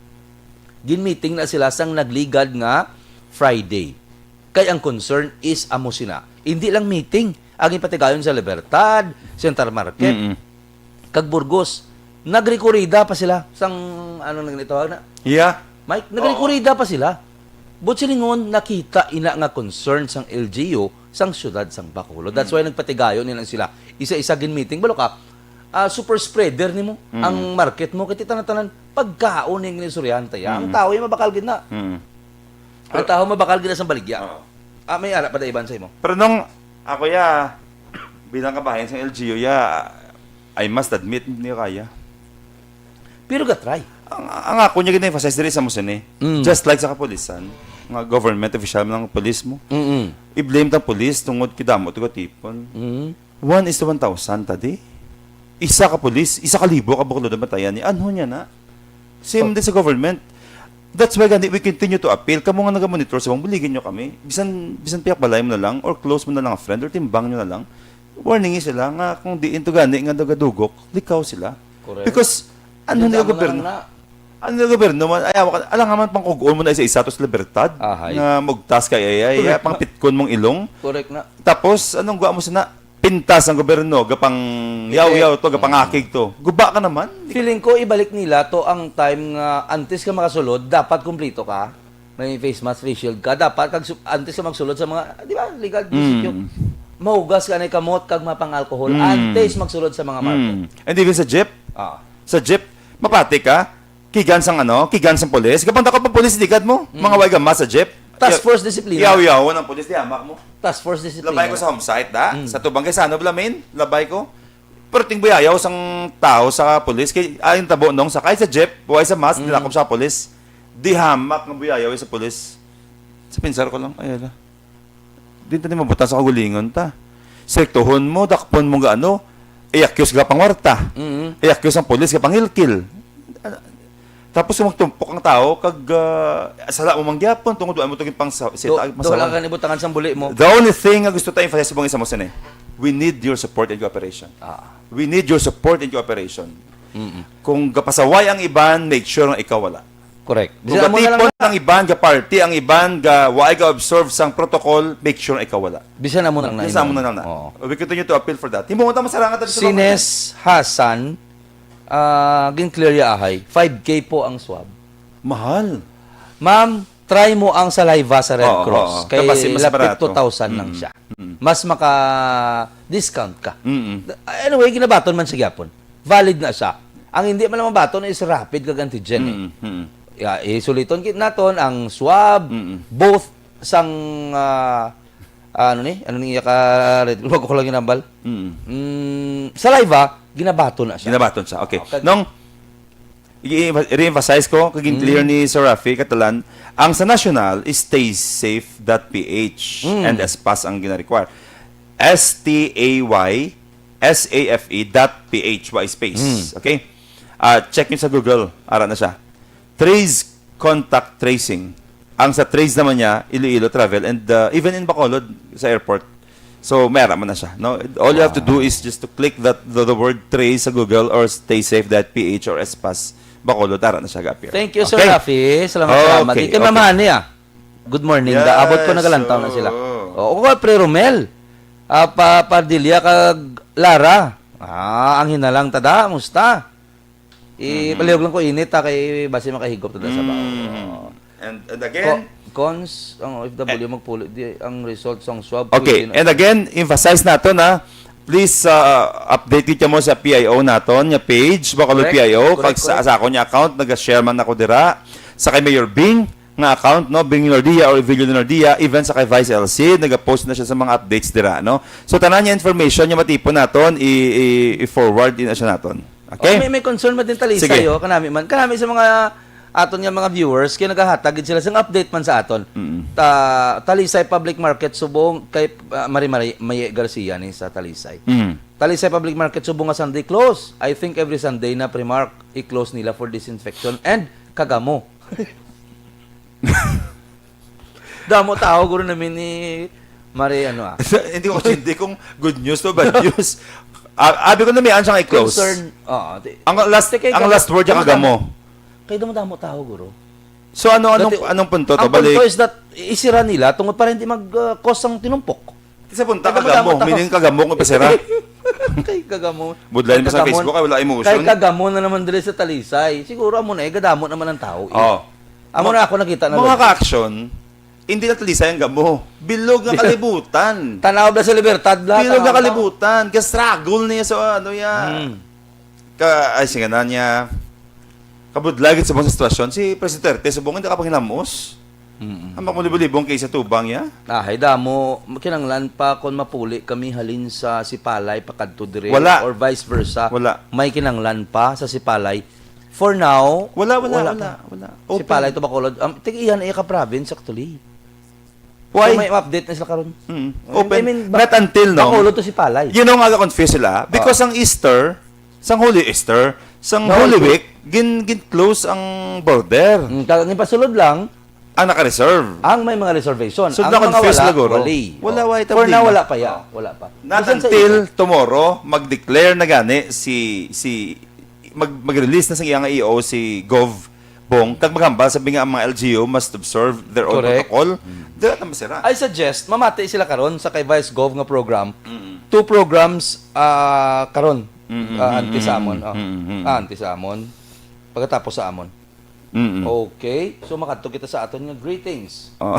Ginmeeting na sila sang nagligad nga Friday. Kay ang concern is amo sina. Hindi lang meeting, ang ipatigayon sa Libertad, Central Market, Mm-mm. kag Burgos, nagrekurida pa sila sang, ano nang gitawag na? Yeah. Mike, nagrekurida pa sila. But silingon, nakita ina nga concern sang L G U sang siyudad sang Bacolod. That's why nagpatigayon nila sila. Isa-isa gin meeting. Balo ka, ah, super spreader nimo ang market mo. Kay tanan-tanan, pagkaon yung inistoryahan tayo. Ang tao yung mabakal gid na. Mm. Ang tao mabakal gid na sa baligya. Oo. Ah, may ara pa da iban sa imo. Pero nung ako ya, bilang kabahin sa L G U ya, I must admit, hindi ko kaya. Pero ga-try. Ang, ang ako niya gina-emphasize diri sa Musene, Mm. just like sa kapulisan, nga government official man ang police mo, Mm-mm. i-blame tang police tungod kidamo to gatipon. Mm. One is to one thousand, tadi. Isa ka police, isa ka libo ka Bacolod ang batayan ni. Ano niya na? Same din sa government. That's why gani, we continue to appeal. Kamo nga naga-monitor sa buligin nyo kami. Bisan, bisan piyak balay mo na lang, or close mo na lang a friend, or timbang nyo na lang. Warning sila nga kung diin to gani nga nagadugok, likaw sila. Correct. Because, ano Diyan ni sa amo na gobyerno? lang na. Ano ni gobyerno man? Ay, awa ka, alangan man pang kugon mo na isa-isa to sa libertad. Ahay. Nga mugtas kay ay, ay, Correct pang na. pitkon mong ilong. Correct na. Tapos, anong guwa mo sana? Pintas ang gobyerno, gapang yaw-yaw to, gapang akig to. Guba ka naman. Feeling ko, ibalik nila to ang time nga antes ka makasulod, dapat kumplito ka. May face mask, face shield ka. Dapat, kag, su- antes ka magsulod sa mga, di ba, legal, Mm. mahugas ka na kamot kag mapang-alcohol Mm. antes magsulod sa mga market. Mm. And even sa jeep, Ah. sa jeep, mapati ka, kigan sang ano, kigan sang pulis. Kapag dako pa pulis, digad mo, mga way gama sa jeep. Task Ya- force disiplina. Yaw-yawan ang pulis, di hamak mo. Task force discipline. Labay ko sa home site, da. Mm. Sa tubang kay Sano, Blamin, labay ko. Pero ting buyayaw sang tao sa pulis, kay ayong tabo nung sakay sa jeep, buhay sa mask, Mm. dilakop sa pulis. Di hamak nga buyayaw sa pulis. Sa pinsar ko lang, ay, ala. Di ta ni mabutang sa kagulingon ta. Striktuhon mo, dakpon mo ga ano, i-accuse ka pangwarta. Mm. I-accuse ang pulis ka pangilkil. Tapos kung magtumpok ang tao, kag ah, sala mo mangyapon, tungod wala mo tugin pang sa, Do, sita, do wala ka ni butangan sang buli mo. The only thing nga gusto tayo emphasize mo sa mo sini, we need your support and cooperation. Ah. We need your support and cooperation. Mm-mm. Kung gapasaway ang iban, make sure nga ikaw wala. Correct. Kung Bisan amo na lang gatipon ang iban, ga-party ang iban, ga waay ga-observe sang protocol, make sure ikaw wala. Bisan amo na lang na. Bisan amo na lang na. Oo. We continue to appeal for that. Himo ta masarang ta sa Sines Hasan, ah, gin-clear ya ahay. Five K po ang swab. Mahal. Ma'am, try mo ang saliva sa Red Oo, Cross. oo. Kay Kapag mas lapit barato. two thousand lang Mm, siya. mm. Mas maka-discount ka. Mm-mm. Anyway, ginabaton man sa gyapon. Valid na siya. Ang hindi man lang mabaton is rapid kag antigen eh. Mm-mm. Mm-mm. Ya, isuliton kit naton ang swab, Mm-mm. both sang ah, ano ni? Ano ni iya ka red? Wag ko lang ginambal. Mm-mm. Mm, saliva, ginabaton na siya. Ginabaton siya. Okay. Okay. Nung i- i-emphasize ko, kaging clear ni Sir Rafi Catalan, ang sa national is stay safe dot P H Mm. and S PAS ang gina-require. S T A Y S A F E dot P H Y space. Mm. Okay? Ah, check nyo sa Google. Ara na siya. Trace contact tracing. Ang sa Trace naman niya, Iloilo travel, and uh, even in Bacolod, sa airport. So, may ara man na siya. No? All you have to do is just to click that the, the word Trace sa Google or stay safe dot P H or S PAS. Bacolod, ara na siya ga-appear. Thank you, Sir Okay. Rafi. Salamat, Okay, salamat. Di kay Ma'am okay. Hania. Good morning. Da, abot ko Yes, nagalantaw na sila. oo. Oo, ko, Pre Romel. Ah, pa, Padilla kag Lara. Ah, ang hinalang tada, musta? I, Mhm. palihog lang ko init, ha, kay basi makahigop tada sa baho. Mm. Oo. And, and Co- again, Cons, ang O F W magpuli, di, ang result sang swab. Okay, pwede na- and again, emphasize nato na please uh, update gid kamo sa P I O naton nga page, Bacolod Correct. P I O, Correct, kag sa, correct. sa akon nga account, naga-share man ako dira sa kay Mayor Bing nga account, no, Bing Leonardia or Evelio Leonardia, even sa kay Vice L C, nagapost na siya sa mga updates dira, no. So tanan nga information nga matipon naton i, i, i-forward din na siya naton. Okay? Oh, may, may concern man din Talisay, Sige. Oh, kanami man. Kanami sa mga aton nga mga viewers, kaya nagahatag gid sila sang update man sa aton. Mm. Ta, Talisay Public Market subong kay ah, Mari Mari Maye Garcia ni sa Talisay. Mm. Talisay Public Market subong nga Sunday close. I think every Sunday na Primark i-close nila for disinfection and kagamo. Damo tao guro namin ni Mari ano ah. Hindi ko kasi hindi kung good news to bad news. Ah, abi ko na may ansang i-close. Concern. Oo. Di- Ang last Di kay ang kamo- last word niya kamo kagamo. Kay damo-damo tao guro. So ano anong Dati, anong punto to? Ang punto Balik. Is that isira nila tungod para hindi mag-cause ang tinumpok. Sa punta Kagamo, kagamo, tama, tama. Meaning kagamo ko pasira. Kay kagamo. Budlay mo sa Kagamo- Facebook, ay wala emotion. Kay kagamo na naman diri sa Talisay. Siguro amo na eh, gadamo naman ang tao. Eh. Oh. Amo na ako nakita na Mga lang. Ka-Aksyon, hindi na Talisay ang gamo. Bilog nga Bilog. Kalibutan. Tanaw na sa Libertad la. Bilog nga tanaw na. Kalibutan. Ka-struggle niya sa ano ya. Hmm. Ka ay singanan niya. Kabudlay gid subong sa sitwasyon si Presidente subong hindi ka panghinamos. Mm-mm. Ang makulibulibong kay sa tubang ya. Ah, hay damo, kinanglan pa kon mapuli kami halin sa Sipalay pakadto dire Wala. Or vice versa. Wala. May kinanglan pa sa Sipalay. For now, Wala, wala, wala, pa. wala. Sipalay to Bacolod. Um, tig-iyan iya ka province actually. Why? So, may update na sila karon. Mm. I Open. mean, ba- Not until no. Bacolod to Sipalay. You know nga confuse sila because Ah. Ang Easter, sang Holy Easter, sang No, Holy Holy Week, gin gin close ang border. Mm, kag ang ipasulod lang, Ang naka-reserve. ang may mga reservation. So, Ang na-confuse mga wala, siguro. Wala. Wala, Oh. wala, For now, di- wala pa ya. Wala pa. Not Bisan sa until ito. Tomorrow mag-declare na gani si si mag mag-release na sa iyang E O si Gov Bong kag maghambal sabi nga ang mga L G U must observe their own Correct. protocol. Dira na masira. I suggest mamati sila karon sa kay Vice Gov nga program. Mm. Two programs ah, karon. Mm, mm, Ah, mm, antes sa mm, amon. mm, Oh. mm, mm. Ah, antes sa amon. Pagkatapos sa amon. Mm. Okay. So makadto kita sa aton nga greetings. Oh.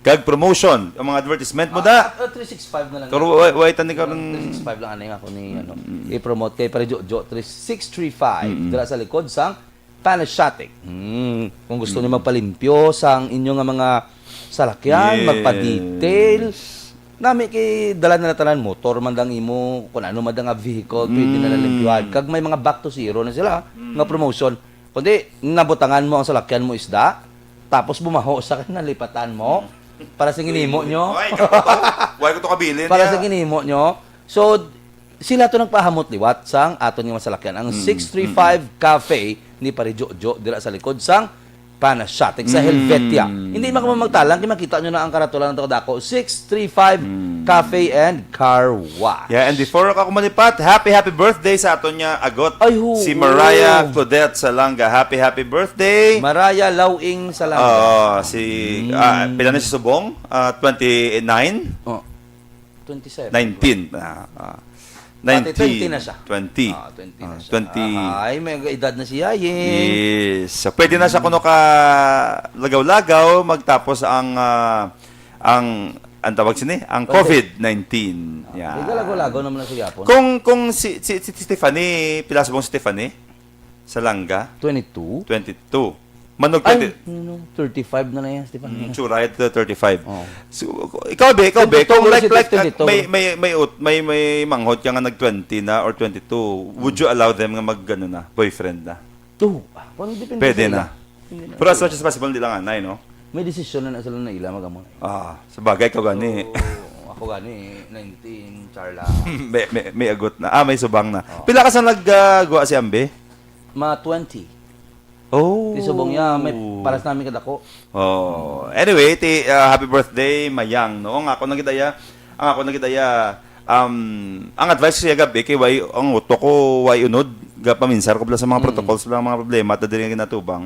Kag promotion, ang mga advertisement mo da. Ah, ah, three six five na lang. Pero wa wa tani karon. Three six five lang ani nga ako ni ano, i-promote kay Pare Jojo three six three five Mm-mm. dira sa likod sang Panashatic. Hmm. Kung gusto niyo magpalimpyo sang inyo nga mga salakyan, Yes. magpa-detail, nami kay dala na tanan motor man dang imo, kung ano man dang vehicle, pwede na Mm. nalimpyuhan. Kag may mga back to zero na sila nga promotion. Kundi nabutangan mo ang salakyan mo isda, tapos bumaho sa nalipatan mo para sa ginimo nyo. Ay, kapo to. Why ko to kabilin? Para niya? Sa ginimo nyo. So, sila to nagpahamot liwat sang aton nga masalakyan. Ang Mm, six three five Cafe ni Pare Jojo dira sa likod sang Panashatic sa Mm. Helvetia. Hindi man kamo magtalang, kay makita nyo na ang karatola ng dako. Six three five Mm. Cafe and Car Wash. Yeah, and before ako malipat, happy, happy birthday sa aton nga agot. Ay, oo. Si Mariah Claudette Salanga. Happy, happy birthday. Mariah Lawing Salanga. Oh, si Mm. ah, pila na si Subong? Ah, twenty-nine? Oh. twenty-seven. nineteen. Ah, ah. Pati nineteen. twenty na siya. twenty. Ah, twenty na Ah, siya. twenty. Ah, ay, may edad na siya, eh. Yes. So, pwede na siya kuno ka lagaw-lagaw magtapos ang ah, ang ang tawag sini, ang Pwede. COVID nineteen. Yeah. May galagaw-lagaw naman na siya po. Kung kung si si, si Stephanie, pila subong si Stephanie? Salanga? twenty-two? twenty-two. Manog Ay, twenty. no, no, thirty-five na na yan, Stefan. Mm, sure, right to thirty-five. Oh. So, ikaw be, ikaw be, Twenty-two, kung like si like twenty-two. may may may ut, may may manghod ka nga nag twenty na or twenty-two, would you allow them nga mag ano na, boyfriend na? Two. Ah, parang depende Pwede sa ila. na. Depende na. Pero as much as possible, di lang anay, no? May desisyon na, na sila na ila mag-amo. Ah, sa bagay ka gani. So, ako gani, nineteen, charla. may, may, may agot na. Ah, may subang na. Oh. Pila ka sa nagguwa si Ambe? Mga twenty. Oh. Ti subong niya, may paras namin kadako. Oh. Anyway, ti ah, happy birthday Mayang, no? Ang ako nagidaya, ang ako nagidaya um ang advice siya gabi kay way ang utok ko way unod. gapaminsar ko bala sa mga Mm. protocols, bala mga problema ta diri nga ginatubang.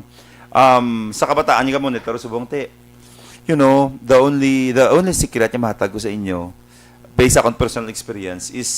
Um, sa kabataan nga monitor subong ti, you know, the only, the only secret nga mahatag ko sa inyo, based on personal experience, is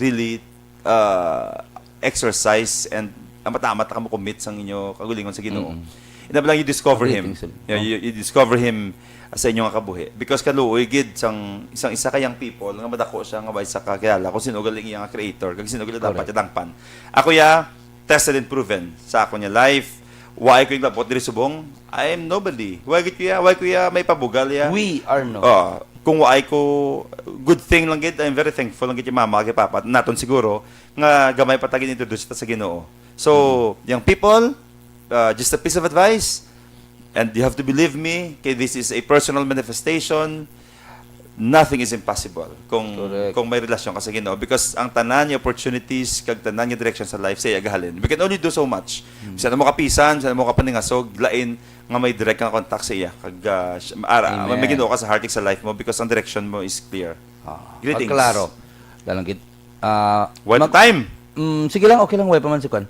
really, uh, exercise and amat-amat na kamo commit sang inyo kagulingon sa Ginoo. Mm. Ina lang, you discover Agree, him. Thanks, sir. Yeah, Oh. you, you discover him sa inyo nga kabuhi. Because kaluoy gid sang isang isa ka young people nga madako siya nga way sa kakilala kung sino galing iya nga creator, kag sino gid dapat Correct. Siya dangpan. Ako ya, tested and proven sa ako niya life. Why ko yung labot diri subong? I am nobody. Why gid ko ya? Why ko ya may pabugal ya? We are no. Oh, kung why ko, good thing lang gid, I'm very thankful lang gid kay mama, kay papa, naton siguro, nga gamay pa ta gin-introduce ta sa Ginoo. So, Mm. young people, uh, just a piece of advice, and you have to believe me, kay this is a personal manifestation, nothing is impossible kung Correct. Kung may relasyon ka sa Ginoo, because ang tanan nga opportunities kag tanan nga direction sa life sa iya gahalin. We can only do so much. Hmm. Bisan mo kapisan, bisan mo kapaningasog, lain nga may direct nga contact sa iya. Kag, ah, siya- ara, Amen. May Ginoo ka sa heart kag sa life mo because ang direction mo is clear. Ah, Greetings. Klaro. Dalang gid. Ah, Well, mag- time. Mm, sige lang, okay lang, way pa man si Kwan.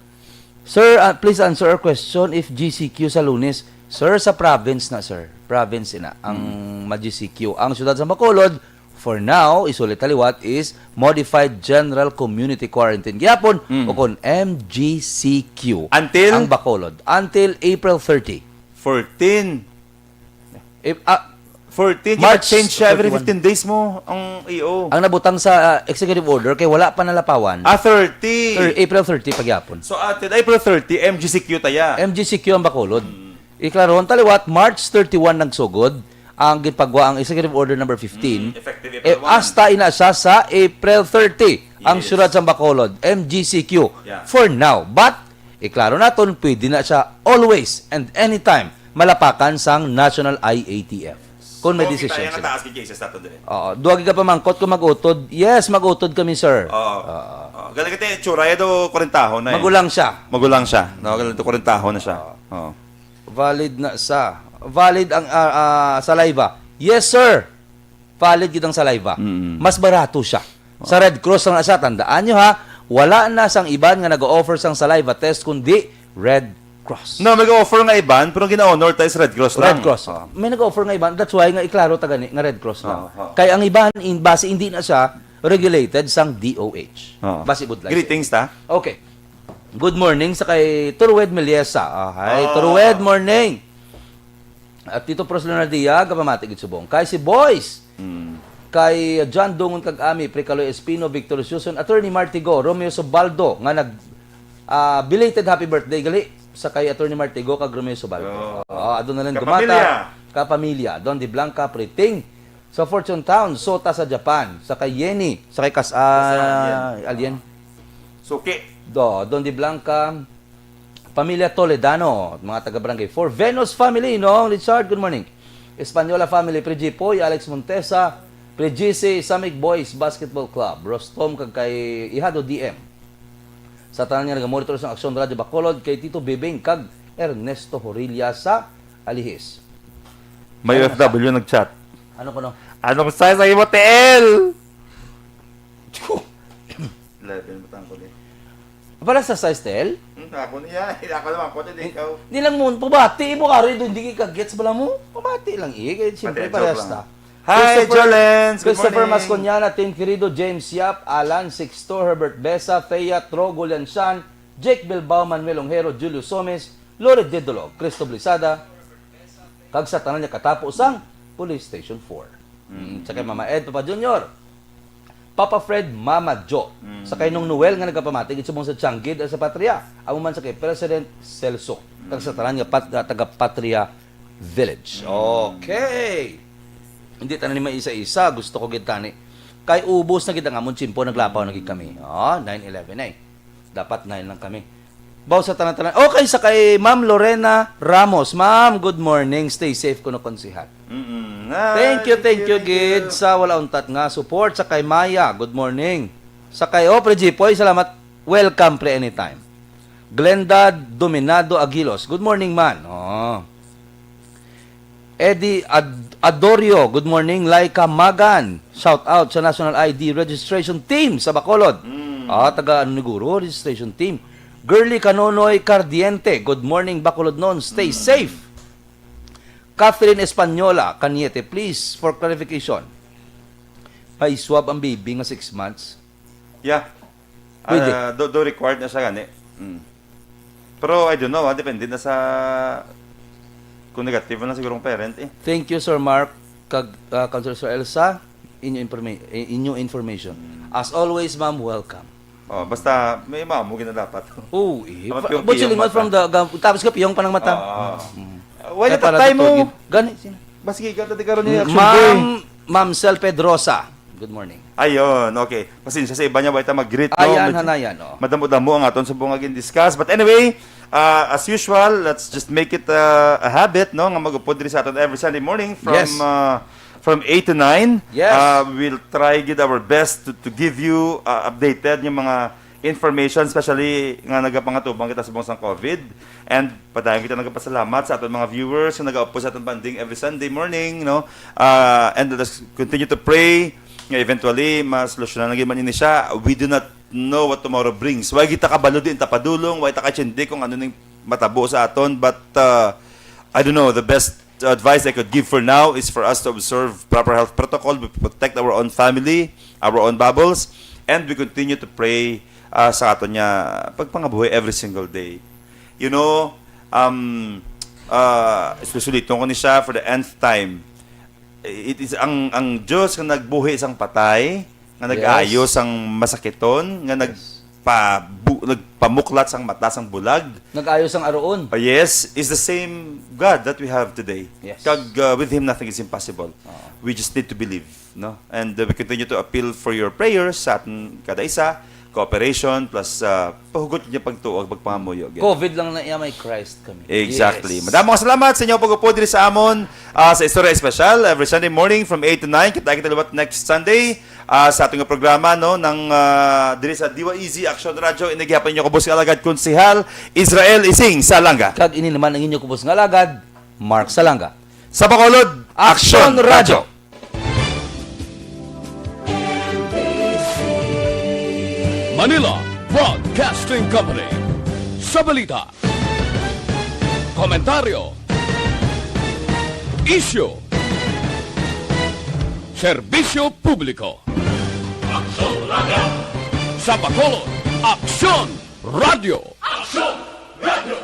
Sir, ah, please answer our question if G C Q sa Lunes. Sir, sa province na, sir. Province na ang Mm. ma-G C Q. Ang siyudad sa Bacolod, for now, isulit taliwat is Modified General Community Quarantine. Gihapon, Mm. o kon M G C Q. Until? Ang Bacolod. Until April thirty. Fourteen. If, ah, Fourteen, March change siya every thirty-one. Fifteen days mo ang E O. Ang nabutang sa, ah, executive order kay wala pa nalapawan. Ah, thirty. Thir-, April thirty pagyapon. So, atin, April thirty, M G C Q taya. M G C Q ang Bacolod. Mm. Iklaron taliwat, March thirty-one nagsugod ang ginpagwa ang executive order number fifteen. Mm, effective Eh, April one. Hasta ina siya sa April thirty ang Yes. Siyudad sa Bacolod, M G C Q. Yeah. For now. But, iklaro naton, pwede na siya always and anytime malapakan sang National I A T F. Kung may Kung desisyon kita yung sila. Taas yung cases natin din. Oo, duwag ka pamangkot kung mag-utod. Yes, mag-utod kami, sir. Oo. Oo. Oo. Galing ka tayo, tsura, eh, do, kwarentaho na eh. Magulang siya. Magulang siya. No, galing to, kwarentaho na siya. Oo. Oo. Valid na sa, valid ang, ah, ah, saliva. Yes, sir. Valid gid ang saliva. Mm. Mas barato siya. Sa Red Cross lang na siya. Tandaan nyo, ha, wala na sang iban nga nag-offer sang saliva test kundi Red Cross. No, may offer nga iban, pero gina-honor tayo sa Red Cross lang. Red Cross. Oh. May nag-offer nga iban, that's why nga iklaro ta gani nga Red Cross lang. Oh, oh. Kay ang iban, in, base hindi na siya regulated sang D O H. Oh. Base budlay. Greetings ta. Okay. Good morning sa kay Turued Meliesa. Ah, hi, Oh. Turued, morning. At Tito Pros Leonardia, gapamati gid subong. Kay si Boys, Mm. kay John Dungon kag Ami, Pre Kaloy Espino, Victor Suson, Attorney Martigo, Romeo Sobaldo, nga nag, ah, belated happy birthday gali sa kay Attorney Martigo kag Romeo Sobaldo. Oh. Oh, aduna lang Kapamilya. Gumata, kapamilya, Don De Blanca, Priting, sa Fortune Town, Sota sa Japan, sa kay Yenny, sa kay Kas-, ah, Kas-, Alien. Alien. Suki. Do, Don De Blanca, Pamilya Toledano, mga taga Barangay four. Venus family, no? Richard, good morning. Española family, Pre Jipoy, Alex Montesa, Pre G C, Samig Boys Basketball Club, Rostom, kag kay Ihado D M. Sa tanan nga nagamonitor sa Aksyon Radyo Bacolod, kay Tito Bibing, kag Ernesto Horilla sa Alihis. May Ano O F W nag-chat. Ano kuno? Anong size ang imo tiil? Eleven, butang ko din. Para sa size tiil? Hmm, ako niya. Ako naman ko din, ikaw. Di lang mo, pabati mo, ari, doon, di ka gets bala mo. Pabati lang, eh. Kaya siyempre, Pati, joke parehas lang. Ta. Hi, Christopher, Jolens. Good Christopher morning. Masconiana, Team Querido, James Yap, Alan Sixto, Herbert Besa, Thea, Tro, Gulian Shan, Jake Bilbao, Manuel Ongero, Julio Somes, Lori Dedolo, Cristo Blisada, kag sa tanan niya katapo sang Police Station four. Mm, sa kay Mama Ed, Papa Junior, Papa Fred, Mama Jo. Mm. Sa kay Nong Noel nga nagapamati gid subong sa Tianggid sa Patria. Amo man sa kay President Celso. Kag sa tanan nga pat-, nga taga Patria Village. Mm. Okay. Hindi tanan ni maisa-isa. Gusto ko gid tani. Kay ubos na gid ang amon tiyempo, naglapaw na gid kami. Oh, nine eleven eh. Dapat nine lang kami. Baw sa tanan-tanan. Okay, sa kay Ma'am Lorena Ramos. Ma'am, good morning. Stay safe kuno, Konsehal. Mm-mm. Ah, Thank you, thank thank you, you, thank gid, you. Sa wala untat nga support. Sa kay Maya, good morning. Sa kay, oh, Pre Jipoy, salamat. Welcome, Pre, anytime. Glenda Dominado Aguilos, good morning, man. Oh. Eddie Ad-, Adorio, good morning. Laika Magan, shout out sa National I D Registration Team sa Bacolod. Mm. Ah, taga ano ni Guro, registration team. Girly Canonoy Cardiente, good morning, Bacolodnon. Stay safe. Catherine Española Cañete, please, for clarification. May swab ang baby nga six months? Yeah. Pwede. Ah, do, do required na siya gani. Mm. Pero I don't know, ah, depende na sa kung negative na siguro ang parent eh. Thank you, Sir Mark, kag uh, Councilor Sir Elsa, inyo, informa- eh, inyo information. As always, ma'am, welcome. Oh, basta may mamo gina dapat. Oh, eh. Tama, Pa- piyong-piyong But siling mata. From the gam- tapos ka piyong pa ng mata. Ah. Mm. Why Kaya not pala tayo tutugin. mo? Gani, sino? Basta ka tadi karon ni action Ma'am, day. Ma'am Sel Pedrosa. Good morning. Ayun, okay. Pasensya sa iba niya, wala ta mag-greet, no? Ayan, Medyo hanayan, oh. Madamo-damo ang aton sa bunga gin-discuss. But anyway, uh, as usual, let's just make it uh, a habit, no? Nga mag-upod diri sa aton every Sunday morning from Yes. uh, from eight to nine. Yes. Uh, we'll try gid our best to, to give you uh, updated yung mga information, especially nga nagapangatubang kita subong sang COVID. And padayon kita nagapasalamat sa aton mga viewers nga nagaupod sa aton banding every Sunday morning, no? Uh, and let us continue to pray nga eventually masolusyonan na gid man ini siya. We do not know what tomorrow brings. Wala kita kabalo, di ta padulong, wala ta kachindi kung ano ning matabo sa aton, but uh, I don't know, the best advice I could give for now is for us to observe proper health protocol, we protect our own family, our own bubbles, and we continue to pray uh, sa aton nga pagpangabuhi every single day. You know, um, uh, susuliton ko ni siya for the nth time. It is ang ang Dios nga nagbuhi sang patay, nga nag-ayo Yes. sang masakiton, nga nagpabu- nagpamuklat sang mata sang bulag. Nag-ayos ang aroon. Oh, yes, is the same God that we have today. Yes. Kag uh, with Him, nothing is impossible. Oo. We just need to believe, no? And uh, we continue to appeal for your prayers sa aton kada isa, cooperation, plus uh, pahugot niya pagtuo, pagpangamuyo. Again. COVID lang na iya, may Christ kami. Exactly. Yes. Madamo nga salamat sa inyo pag-upod diri sa amon ah, sa Istorya Espesyal every Sunday morning from eight to nine. Kita kita liwat next Sunday ah, sa ating programa, no, ng ah, diri sa D Y E Z Action Radio. Ini gihapon inyo kubos nga alagad, Konsehal Israel Ising Salanga. Kag ini naman ang inyo kubos nga alagad, Mark Salanga. Sa Bacolod, Action Radio. Manila Broadcasting Company. Sa balita, komentaryo, isyu, serbisyo publiko. Aksyon Radio. Sa Bacolod, Aksyon Radio. Aksyon Radio.